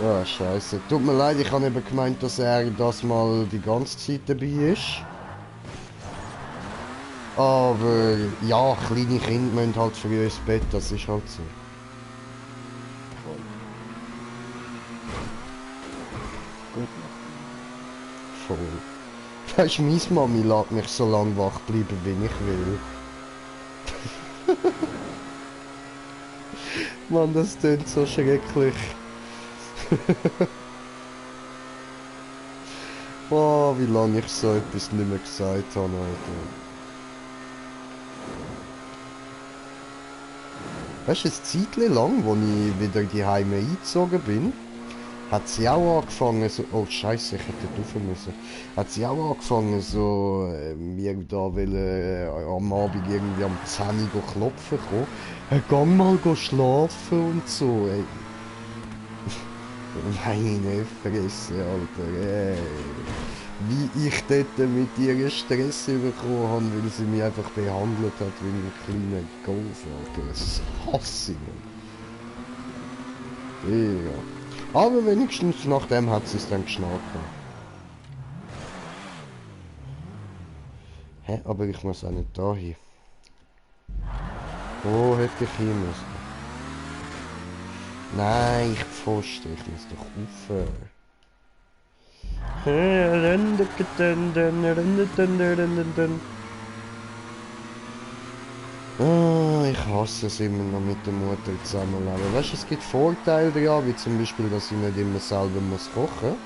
Ah, scheiße. Tut mir leid, ich habe eben gemeint, dass er das mal die ganze Zeit dabei ist. Aber ja, kleine Kinder müssen halt früh ins Bett, das ist halt so. Voll. Gut noch. Voll. Weisst, meine Mami lässt mich so lange wach bleiben, wie ich will. Mann, das klingt so schrecklich. Boah, wie lange ich so etwas nicht mehr gesagt habe, Alter. Weißt du, ein Zeitchen lang, als ich wieder die Heime eingezogen bin, hat sie auch angefangen so... Oh Scheiße, ich hätte dort rauf müssen. Hat sie auch angefangen so... mir da wollen, am Abend irgendwie am 10 Uhr klopfen kommen. Gang mal go schlafen und so, ey. Meine Fresse, Alter, ey. Wie ich dort mit ihr Stress bekommen habe, weil sie mich einfach behandelt hat wie ein kleiner Golf, Alter. Das hasse ich. Ja. Aber wenigstens nach dem hat sie es dann geschnallt. Hä, aber ich muss auch nicht da hin. Wo hätte ich hin müssen? Nein, ich Pfosten, ich muss doch rauf. Ah, ich hasse es immer noch mit der Mutter zusammenleben. Weißt du, es gibt Vorteile daran, wie zum Beispiel, dass ich nicht immer selber muss kochen.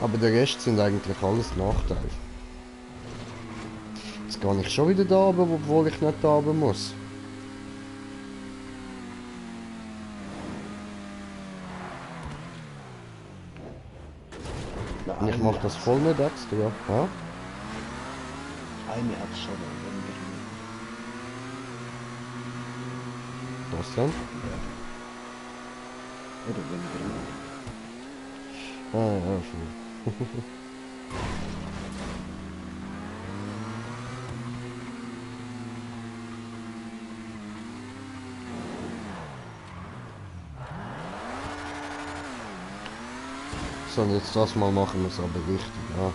Aber der Rest sind eigentlich alles Nachteile. Jetzt gehe ich schon wieder da runter, obwohl ich nicht da runter muss. Und ich mache das voll nicht extra. Ja? Eine hat schon, wenn wir Was denn? oder wenn wir Ah, ja, schon. So, und jetzt das mal machen wir es aber richtig, ja.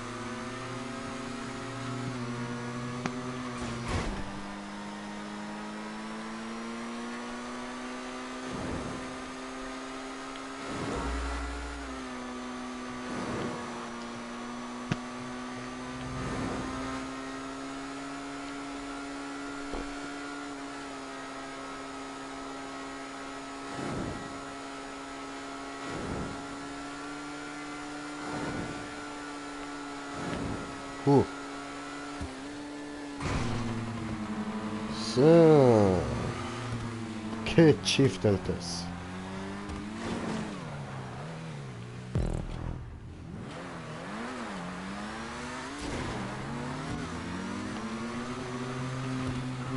Huh. So. Geschiftelt es.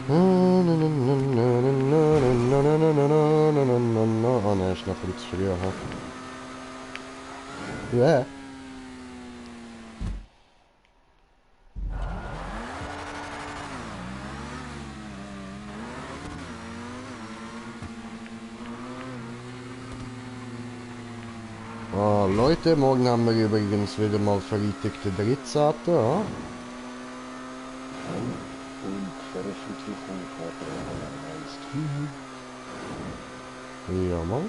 Oh ne, ist noch ein bisschen zu früh. Ja. Oh, Leute, morgen haben wir übrigens wieder mal Freitag den 13. Ja? Und Veröffentlichung vor der heißt. Ja, mal.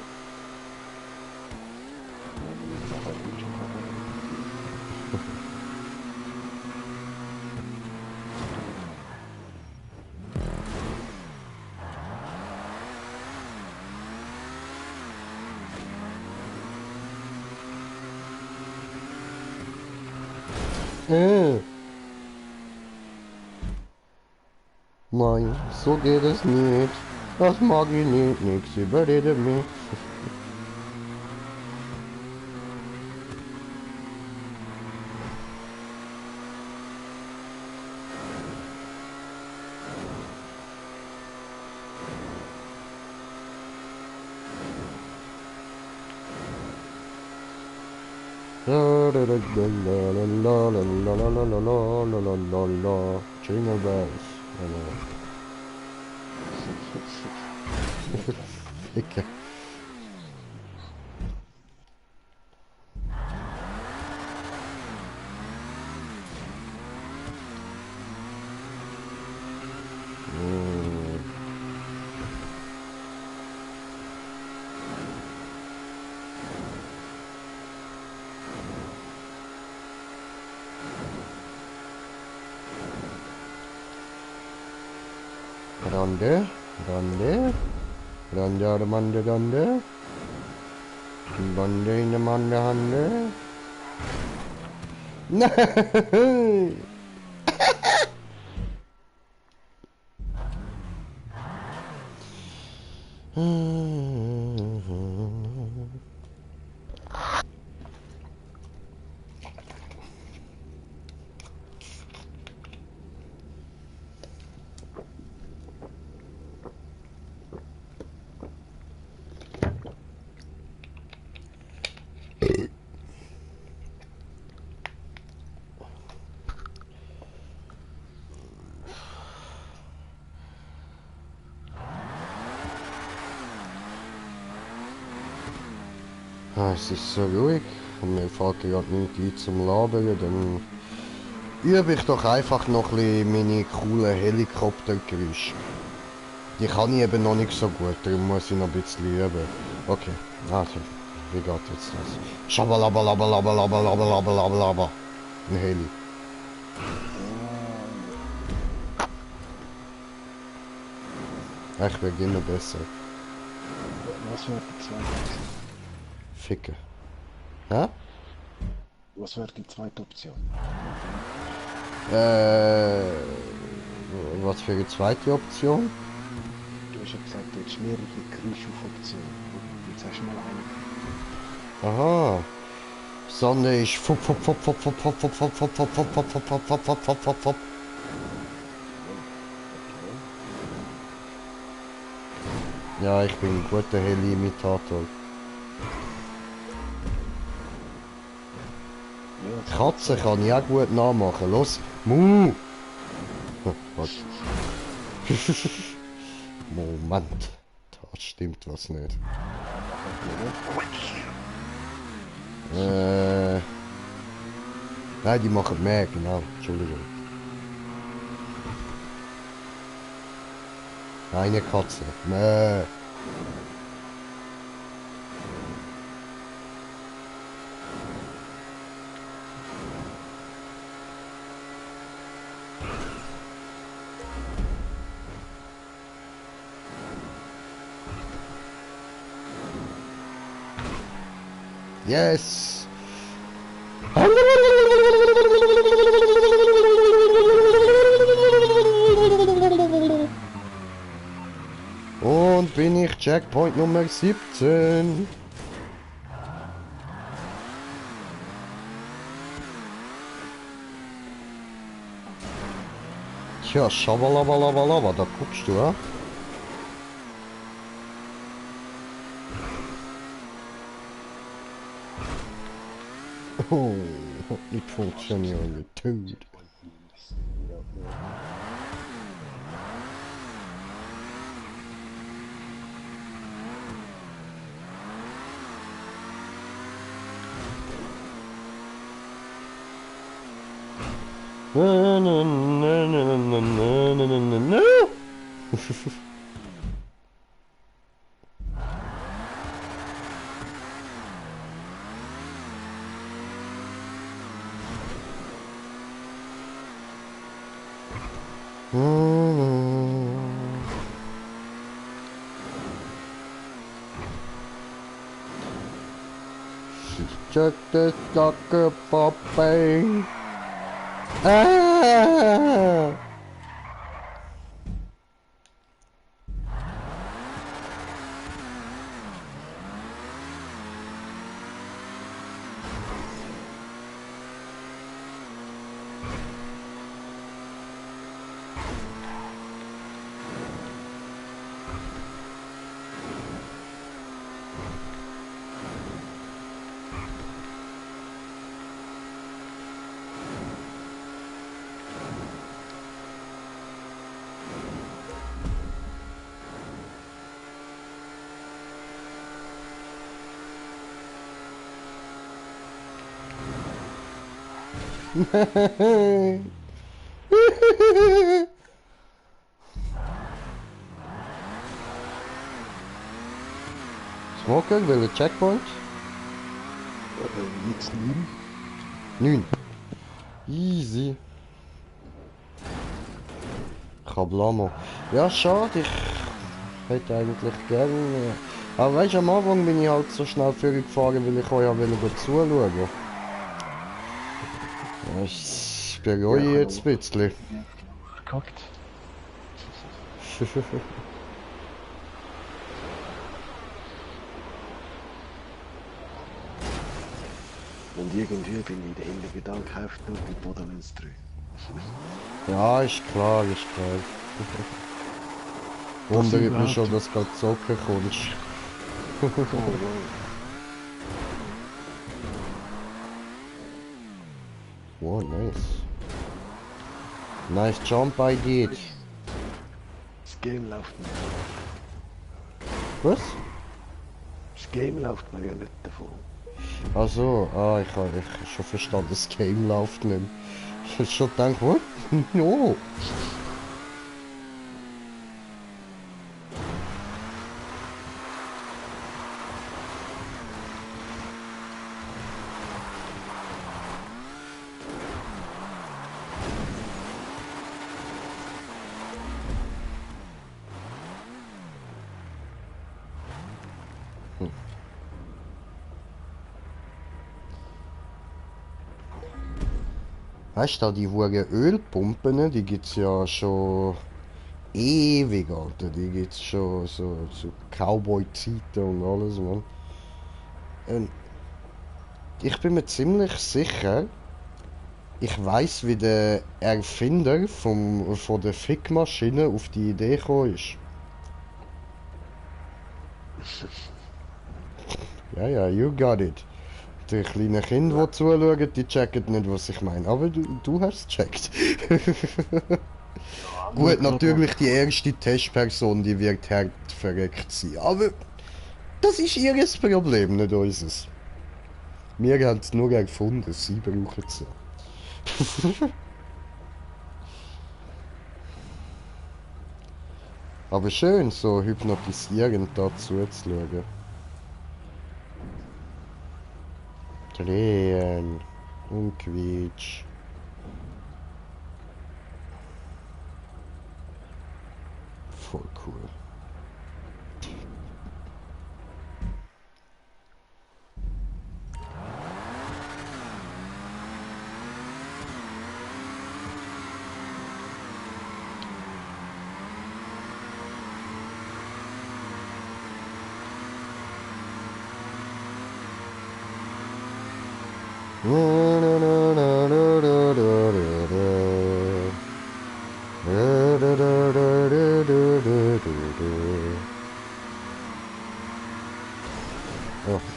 Nein, so geht es nicht. Das mag ich nicht, nix überrede mich. Jingle bells. Ficke. Rande, Rande, Rande, Rande, Rande, Bande in der Mann der Hande. Nein! Ah, es ist so ruhig und mir fällt gerade nichts ein zum Labern, dann übe ich doch einfach noch ein bisschen meine coolen Helikoptergeräusche. Die kann ich eben noch nicht so gut, darum muss ich noch ein bisschen üben. Okay, also, wie geht jetzt das? Schabalabalabalabalabalabalabalabalabalaba. Ein Heli. Ich werde immer besser. Was wird die zweite Option? Ficken. Hä? Was wird die zweite Option? Was für eine zweite Option? Du hast ja gesagt, du hast mehrere Geräuschoptionen. Jetzt hast du mal eine. Aha. Sonne ist fup fup fup fup fup fup fup fup fup fup fup fup fup fup fup fup fup fup fup. Ja, ich bin ein guter Heli-Imitator. Katze kann ich auch gut nachmachen. Los, Mu! Was? Moment. Da stimmt was nicht. Nein, die machen mehr, genau. Entschuldigung. Eine Katze. Mäh. Yes! Checkpoint Nummer 17. Tja, schabalabalabalaba, da guckst du, ja? Oh, hat nicht funktioniert, Tod. Na, na, na, na, na, na, na, na, na, na. Check this sucker popping. Ah! Smoker, will een checkpoint? Jetzt nehmen. 9. Easy. Kablamo. Ja, schade, ich hätte eigentlich gerne... Aber weißt du, am Anfang bin ich halt so schnell vorgefahren, weil ich euch ja zuschauen. Ich bereue jetzt ein bisschen. Verkackt. Und irgendwie bin ich in der Gedanke gekauft nur bei Borderlands 3. Ja, ist klar, ist klar. Wundert mich schon, dass du gerade zocken kommst. Wow, nice. Nice jump I did. Das Game läuft nicht. Was? Das Game läuft mir ja nicht davon. Also, ich habe schon verstanden, das Game läuft nicht. Ich hab schon gedacht, what? No. Weißt du, die hohen Ölpumpen, die gibt's ja schon ewig, Alter. Die gibt's schon so zu Cowboy-Zeiten und alles, man. Ich bin mir ziemlich sicher, ich weiß, wie der Erfinder von der Fickmaschine auf die Idee gekommen ist. Ja, you got it. Die kleinen Kinder, die zuschauen, die checken nicht, was ich meine. Aber du hast es gecheckt. Gut, natürlich die erste Testperson, die wird hart verreckt sein. Aber das ist ihr Problem, nicht unseres. Wir haben es nur erfunden, sie brauchen es. Aber schön, so hypnotisierend da zuzuschauen. Drehen und quietsch. Voll cool. Oh,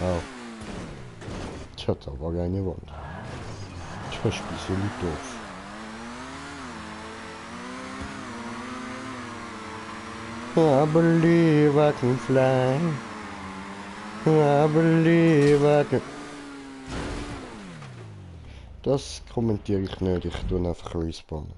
au. Tja, da war keine Wand. Tja, ist ein bisschen doof. I believe I can fly. I believe I can... Das kommentiere ich nicht, ich tue einfach respawnen.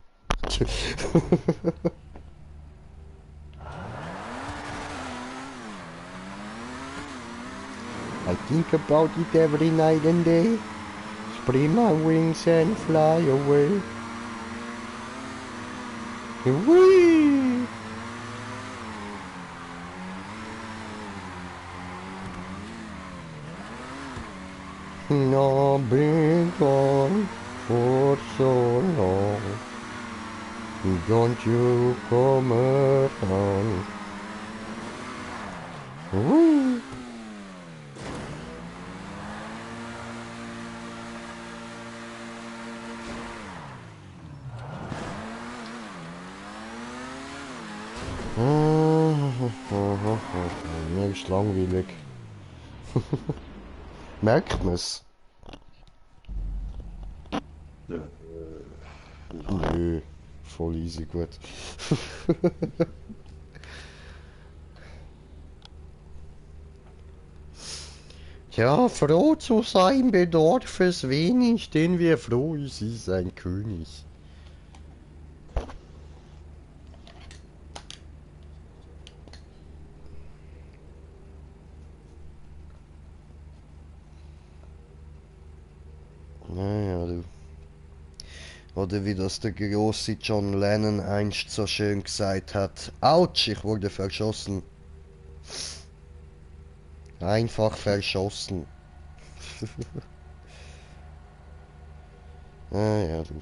I think about it every night and day. Spread my wings and fly away. Whee! I've been gone for so long. Don't you come around. Whee! Mir ist langweilig. Merkt man's? Nö, voll easy gut. Ja, froh zu sein bedarf es wenig, denn wer froh ist, ist ein König. Naja, du. Oder wie das der große John Lennon einst so schön gesagt hat. Autsch, ich wurde verschossen. Einfach verschossen. Naja, du.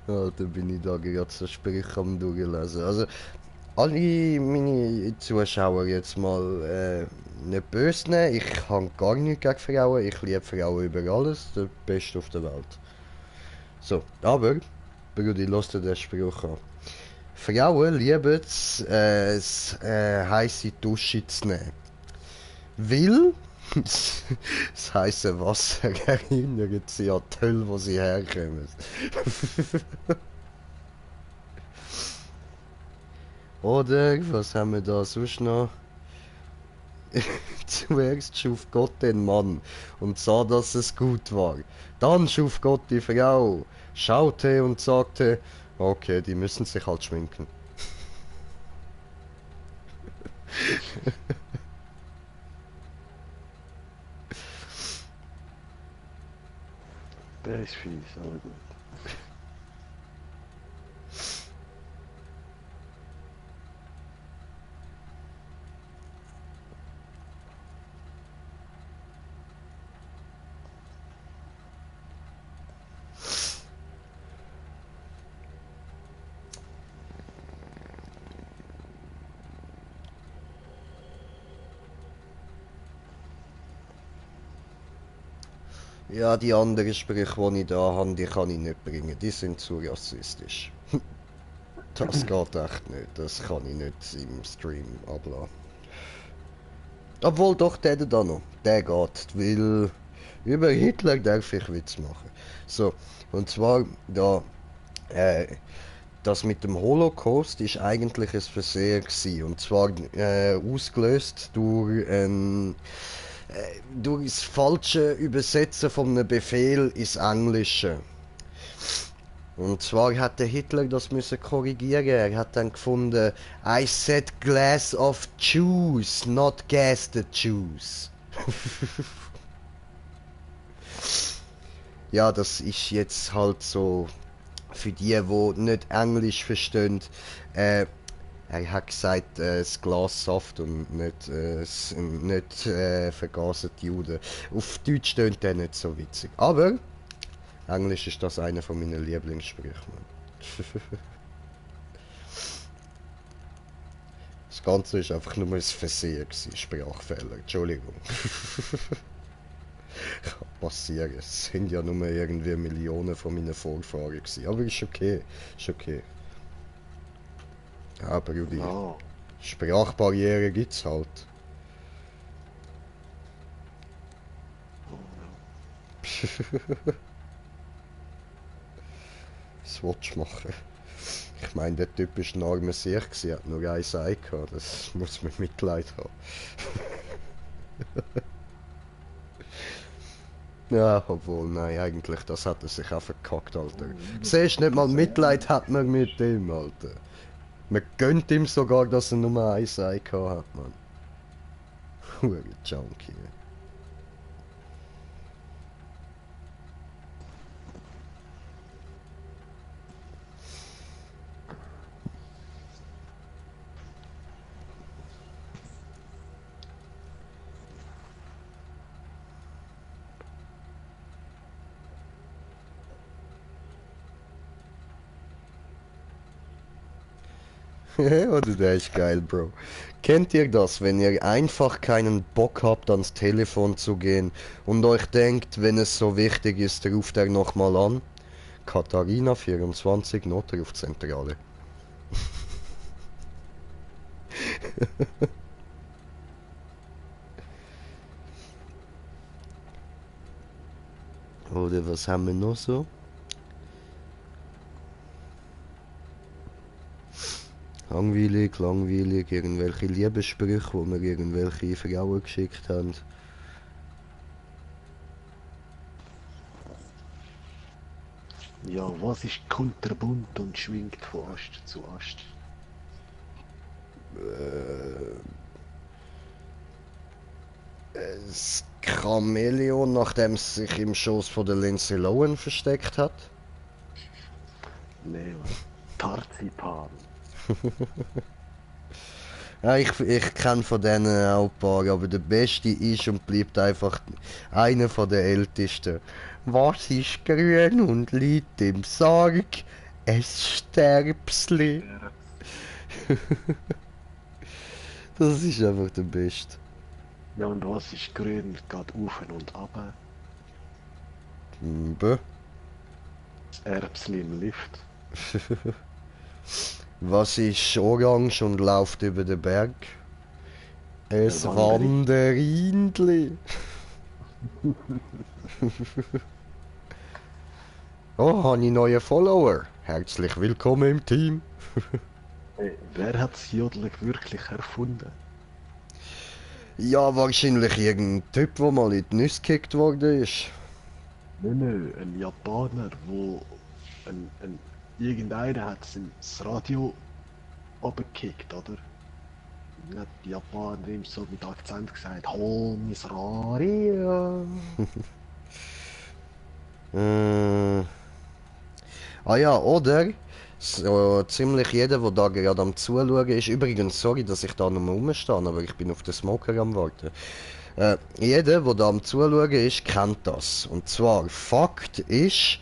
Ja, da bin ich da gerade so Sprüche am durchlesen. Also, alle meine Zuschauer jetzt mal nicht böse nehmen. Ich habe gar nichts gegen Frauen. Ich liebe Frauen über alles. Der Beste auf der Welt. So, aber, Brudi, lass dir den Spruch an. Frauen lieben es, heisse Dusche zu nehmen. Weil das heisse Wasser erinnert sie an die Hölle, wo sie herkommen. Oder, was haben wir da sonst noch? Zuerst schuf Gott den Mann und sah, dass es gut war. Dann schuf Gott die Frau, schaute und sagte, okay, die müssen sich halt schminken. Der ist fies, aber gut. Ja, die anderen Sprüche, die ich da habe, die kann ich nicht bringen. Die sind zu rassistisch. Das geht echt nicht. Das kann ich nicht im Stream ablassen. Obwohl, doch, der da noch. Der geht, weil über Hitler darf ich Witz machen. So, und zwar, da, das mit dem Holocaust ist eigentlich ein Versehen gewesen. Und zwar ausgelöst durch das falsche Übersetzen von einem Befehl ins Englische. Und zwar hat der Hitler das müssen korrigieren. Er hat dann gefunden, I said glass of juice, not gas the juice. Ja, das ist jetzt halt so Für die nicht Englisch verstehen, er hat gesagt, das Glas Saft und nicht vergasene Juden. Auf Deutsch tönt der nicht so witzig. Aber Englisch ist das einer von meinen Lieblingssprüchen. Mann. Das Ganze ist einfach nur ein Versehen gewesen, Sprachfehler. Entschuldigung. Kann passieren. Es sind ja nur irgendwie Millionen von meinen Vorfahren gewesen. Aber ist okay. Ist okay. Ja, Brudi. Ja. Sprachbarrieren gibt's halt. Was willst du machen? Ich meine, der Typ ist ein armer Sieg gewesen, hat nur ein Ei gehabt. Das muss man Mitleid haben. Ja, obwohl, nein, eigentlich, das hat er sich auch verkackt, Alter. Siehst nicht mal Mitleid hat man mit dem, Alter. Man gönnt ihm sogar, dass er nur ein Ei gehabt hat, Mann. Hure Junkie. Oder der ist geil, Bro. Kennt ihr das, wenn ihr einfach keinen Bock habt, ans Telefon zu gehen und euch denkt, wenn es so wichtig ist, ruft er nochmal an? Katharina 24 Notrufzentrale. Oder was haben wir noch so? Langweilig, langweilig, irgendwelche Liebessprüche, wo mir irgendwelche Frauen geschickt haben. Ja, was ist kunterbunt und schwingt von Ast zu Ast? Das Chamäleon, nachdem es sich im Schoß von der Lindsay Lohan versteckt hat. Nee, Mann. Tarzipan. Ja, ich kenne von denen auch ein paar, aber der Beste ist und bleibt einfach einer von der Ältesten. Was ist grün und liegt im Sarg? Es Sterbsli. Das ist einfach der Beste. Ja, und was ist grün? Geht auf und ab. Bö. Das Erbsli im Lift. Was ist orange und läuft über den Berg? Es Wanderindli. Oh, habe ich neue Follower. Herzlich willkommen im Team. Hey, wer hat das Jodeln wirklich erfunden? Ja, wahrscheinlich irgendein Typ, der mal in die Nüsse gekickt worden ist. Nö, ein Japaner, wo irgendeiner hat das Radio abgekickt, oder? Dann hat die Japaner ihm so mit Akzent gesagt, hol mein Radio. Ah ja, oder? So ziemlich jeder, der da gerade am Zuschauen ist. Übrigens, sorry, dass ich da noch mal rumstehe, aber ich bin auf den Smoker am Warten. Jeder, der da am Zuschauen ist, kennt das. Und zwar, Fakt ist,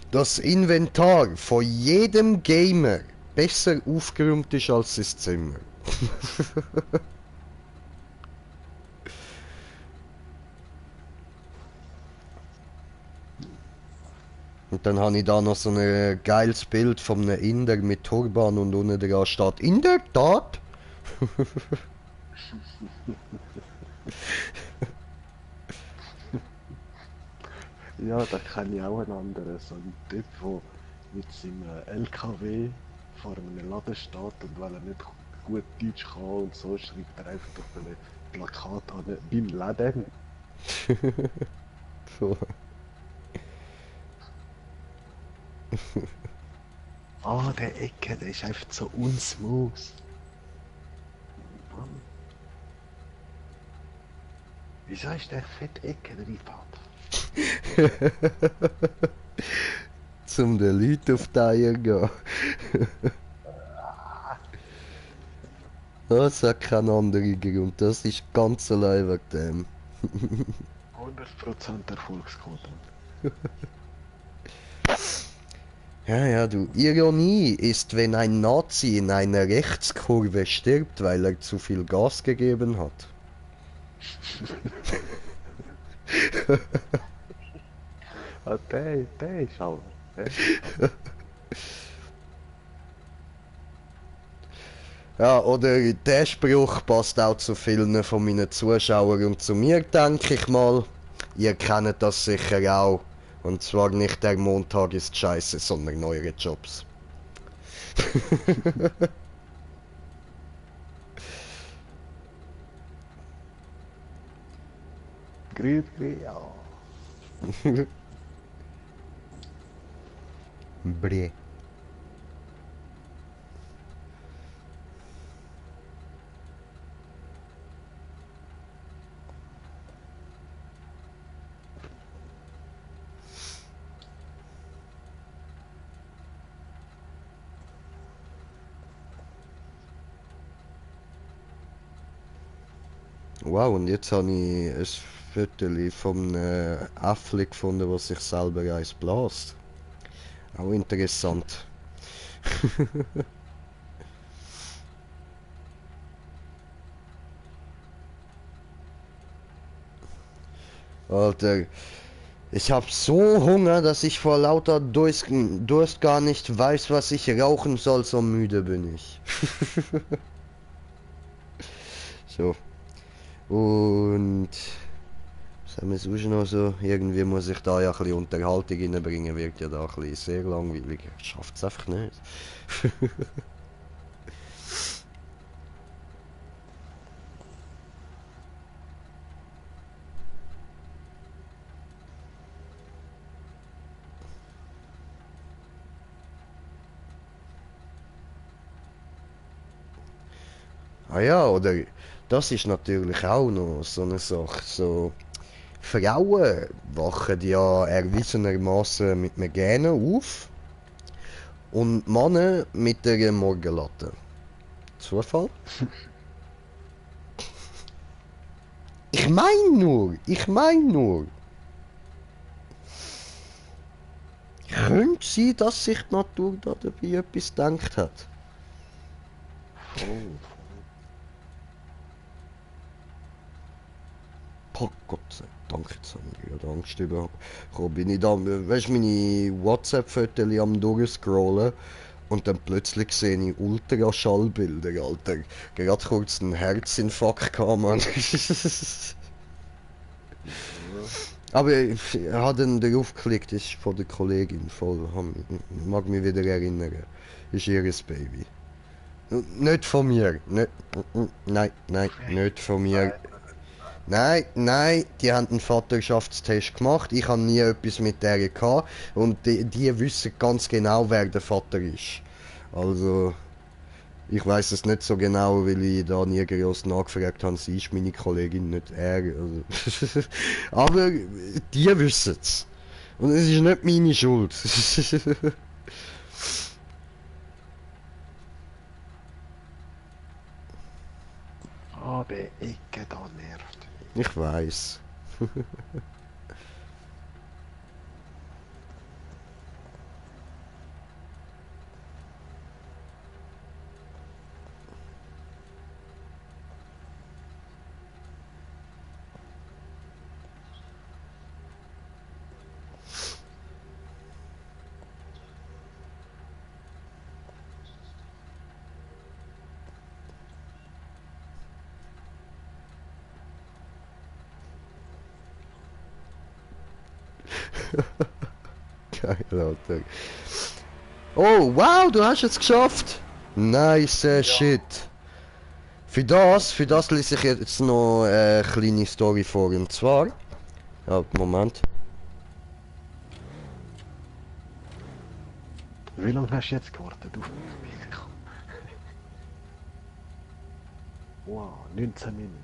das Inventar von jedem Gamer besser aufgeräumt ist als sein Zimmer. Und dann habe ich da noch so ein geiles Bild von einem Inder mit Turban und unten dran steht in der Tat. Ja, da kenne ich auch einen anderen, so einen Typ, der mit seinem LKW vor einem Laden steht und weil er nicht gut Deutsch kann und so, schreibt er einfach auf einem Plakat an, beim Laden. So. Ah, der Ecke, der ist einfach so unsmooth. Mann. Wieso ist der fette Ecke der Vater? zum den Leuten auf die Eier gehen. Das hat keinen anderen Grund, das ist ganz allein wegen dem. 100% Erfolgsquote. Ja, ja, du. Ironie ist, wenn ein Nazi in einer Rechtskurve stirbt, weil er zu viel Gas gegeben hat. Ah, der ist auch. Ja, oder der Spruch passt auch zu vielen von meinen Zuschauern und zu mir, denke ich mal. Ihr kennt das sicher auch. Und zwar nicht der Montag ist scheiße, sondern eure Jobs. Grüß, ja. Bre. Wow, und jetzt habe ich ein Viertel vom Äffli gefunden, was sich selber eins blast. Auch interessant. Alter, ich hab so Hunger, dass ich vor lauter Durst gar nicht weiß, was ich rauchen soll, so müde bin ich. So. Und was haben wir sonst noch so? Irgendwie muss ich da ja ein bisschen Unterhaltung reinbringen, wird ja da ein bisschen sehr langweilig. Ich schaff's einfach nicht. Ah ja, oder das ist natürlich auch noch so eine Sache. So, Frauen wachen ja erwiesenermaßen mit einem Gähnen auf und Männer mit der Morgenlatte. Zufall? Ich mein nur. Könnte sein, dass sich die Natur da dabei etwas gedacht hat. Voll. Oh Gott sei Dank, jetzt habe ich gerade Angst bekommen. Bin ich da, weißt du, meine WhatsApp-Fotos am durchscrollen und dann plötzlich sehe ich Ultraschallbilder, Alter. Gerade kurz einen Herzinfarkt gehabt, Mann. Aber ich habe dann darauf geklickt, ist von der Kollegin, voll, mag mich wieder erinnern. Ist ihres Baby. Nicht von mir, nein, nicht von mir. Nein, die haben einen Vaterschaftstest gemacht. Ich habe nie etwas mit der gehabt. Und die wissen ganz genau, wer der Vater ist. Also, ich weiß es nicht so genau, weil ich da nie groß nachgefragt habe. Sie ist meine Kollegin, nicht er. Also. Aber die wissen es. Und es ist nicht meine Schuld. Ah, der Ecke da nervt. Ich weiß. Geil, Alter. Oh, wow, du hast es geschafft! Nice shit. Für das lese ich jetzt noch eine kleine Story vor. Und zwar. Ja, Moment. Wie lange hast du jetzt gewartet auf mich? Wow, 19 Minuten.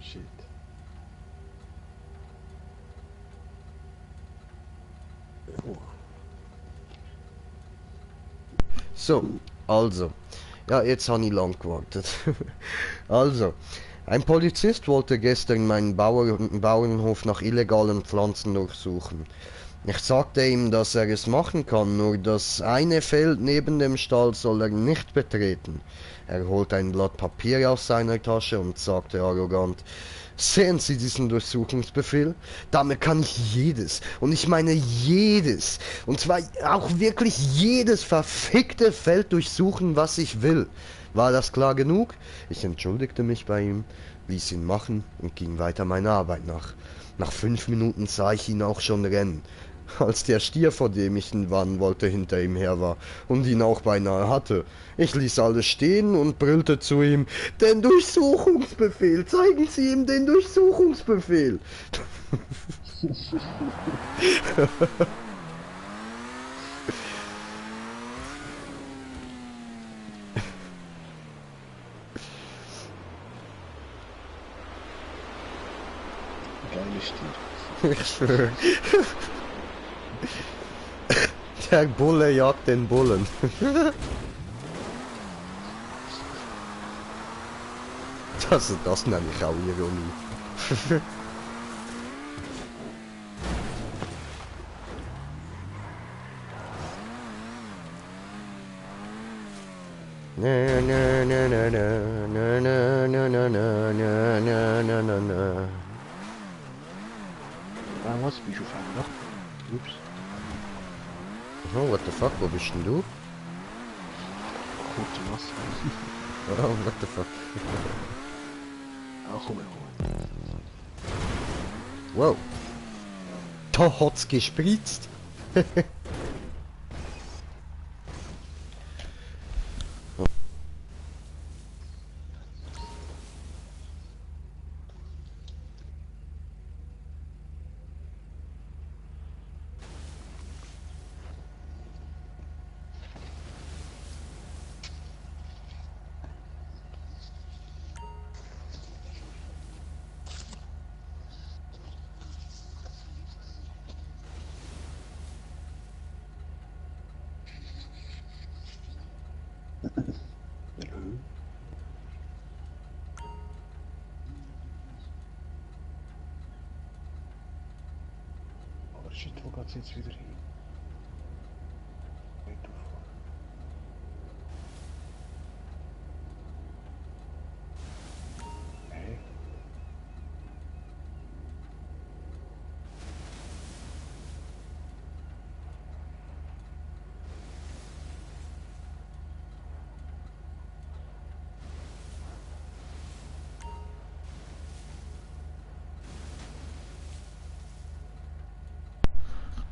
Shit. So, also. Ja, jetzt habe ich lang gewartet. Also, ein Polizist wollte gestern meinen Bauernhof nach illegalen Pflanzen durchsuchen. Ich sagte ihm, dass er es machen kann, nur das eine Feld neben dem Stall soll er nicht betreten. Er holte ein Blatt Papier aus seiner Tasche und sagte arrogant: Sehen Sie diesen Durchsuchungsbefehl? Damit kann ich jedes, und ich meine jedes, und zwar auch wirklich jedes verfickte Feld durchsuchen, was ich will. War das klar genug? Ich entschuldigte mich bei ihm, ließ ihn machen und ging weiter meiner Arbeit nach. Nach 5 Minuten sah ich ihn auch schon rennen, als der Stier, vor dem ich ihn warnen wollte, hinter ihm her war und ihn auch beinahe hatte. Ich ließ alles stehen und brüllte zu ihm: Den Durchsuchungsbefehl! Zeigen Sie ihm den Durchsuchungsbefehl! Geiles Stier. Ich schwöre. Der Bulle jagt den Bullen. Das nenne ich auch Ironie. Na na na na na na na na na na na na na na. Was? Bist du auf einem Nacht? Ups. Oh, what the fuck, wo bist denn du? Kurze Nass. Oh, what the fuck. Ah, komm, komm. Wow. Da hat's gespritzt. Aber shit, wo geht's jetzt wieder hin? Weit auffahren. Hey.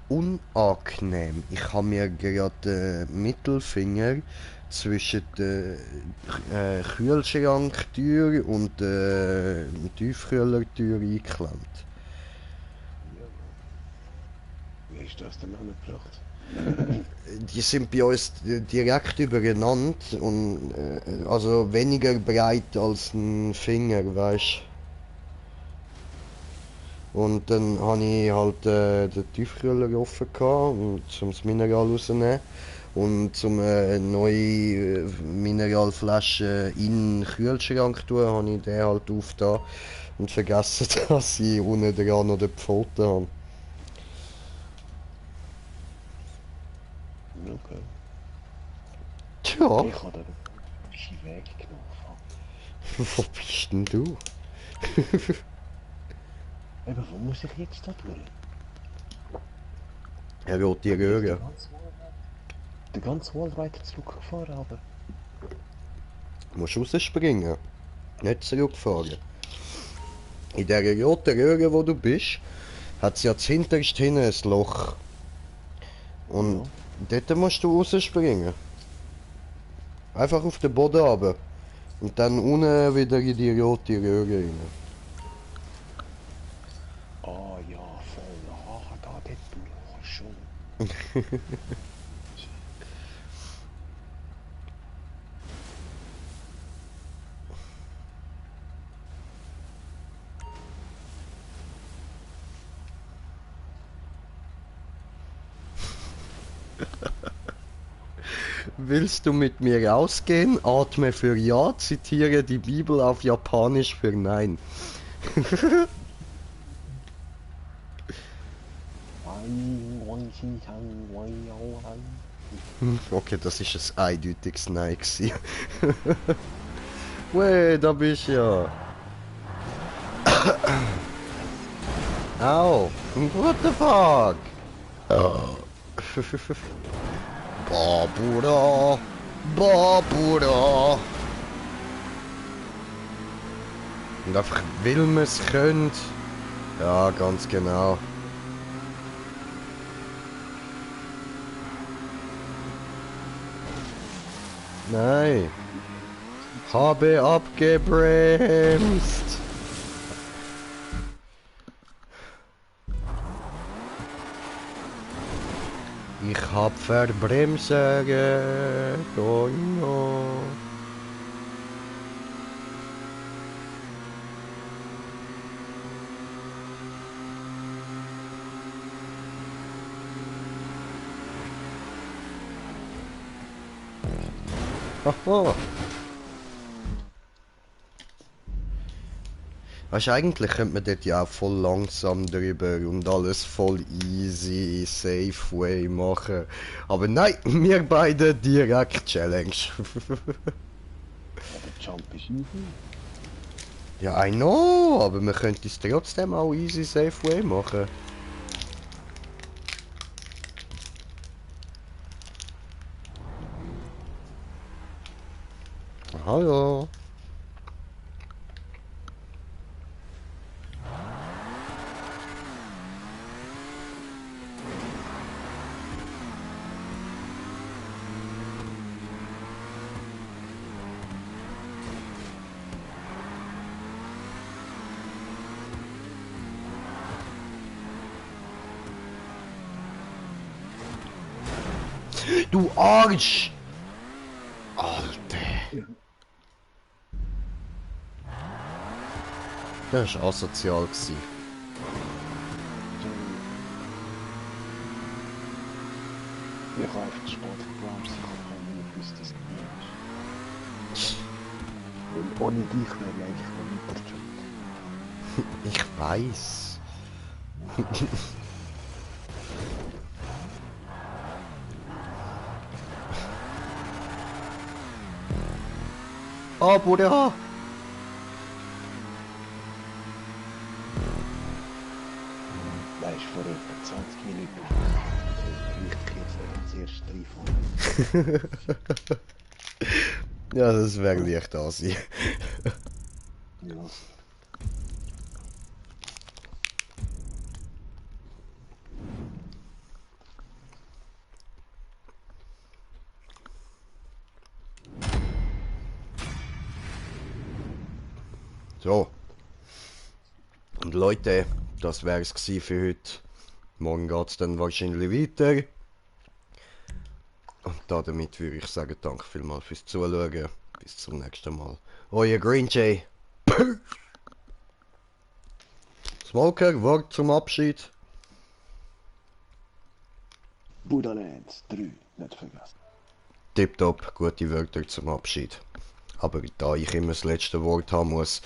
Unangenehm. Ich habe mir gerade den Mittelfinger zwischen der Kühlschranktür und der Tiefkühlertür eingeklemmt. Ja. Wie hast du das denn angebracht? Die sind bei uns direkt übereinander und also weniger breit als ein Finger, weißt. Und dann habe ich halt den Tiefkühler offen gehabt, um das Mineral rauszunehmen. Und zum neue Mineralflasche in den Kühlschrank tun, habe ich den halt aufgetan und vergessen, dass ich unten dran noch den Pfoten habe. Okay. Tja, Ich habe den falschen Weg genommen. wo bist denn du? Eben, wo muss ich jetzt da durch? Er will die Röhre. Den ganzen Wald weiter zurückgefahren, aber... Du musst rausspringen, nicht zurückfahren. In dieser roten Röhre, wo du bist, hat es ja hinterst hinten ein Loch. Und dort musst du rausspringen. Einfach auf den Boden runter. Und dann unten wieder in die rote Röhre rein. Ah ja, voll. Ah, da, dort durch, schon. Willst du mit mir rausgehen? Atme für Ja, zitiere die Bibel auf Japanisch für Nein. Okay, das ist ein eindeutiges Nein gewesen. Wey, da bist du ja. Au, what the fuck? Oh. Babura, Babura. Und einfach, weil man es könnt. Ja, ganz genau. Nein. Habe abgebremst. Ich hab verbremsen. Oh no. Haha. Weißt du, eigentlich könnte man dort ja auch voll langsam drüber und alles voll easy, safe way machen. Aber nein, wir beide direkt Challenge. Der Jump ist easy. Ja, I know, aber wir könnten es trotzdem auch easy, safe way machen. Hallo. Du Arsch! Alter! Das war asozial. Ich habe einfach zu spät gebremst, ich habe nicht gewusst, dass es nicht ist. Weil ohne dich wäre ich eigentlich noch weitergejumpt. Ich weiß. Oh, Bruder! Weißt du, vor etwa 20 Minuten richtig jetzt zuerst reinfahren. Ja, das wäre leicht Asi. Ja. So. Und Leute, das wäre es für heute. Morgen geht es dann wahrscheinlich weiter. Und damit würde ich sagen, danke vielmals fürs Zuschauen. Bis zum nächsten Mal. Euer Green Jay. Smoker, Wort zum Abschied. Budalands 3, nicht vergessen. Tipptopp, gute Wörter zum Abschied. Aber da ich immer das letzte Wort haben muss.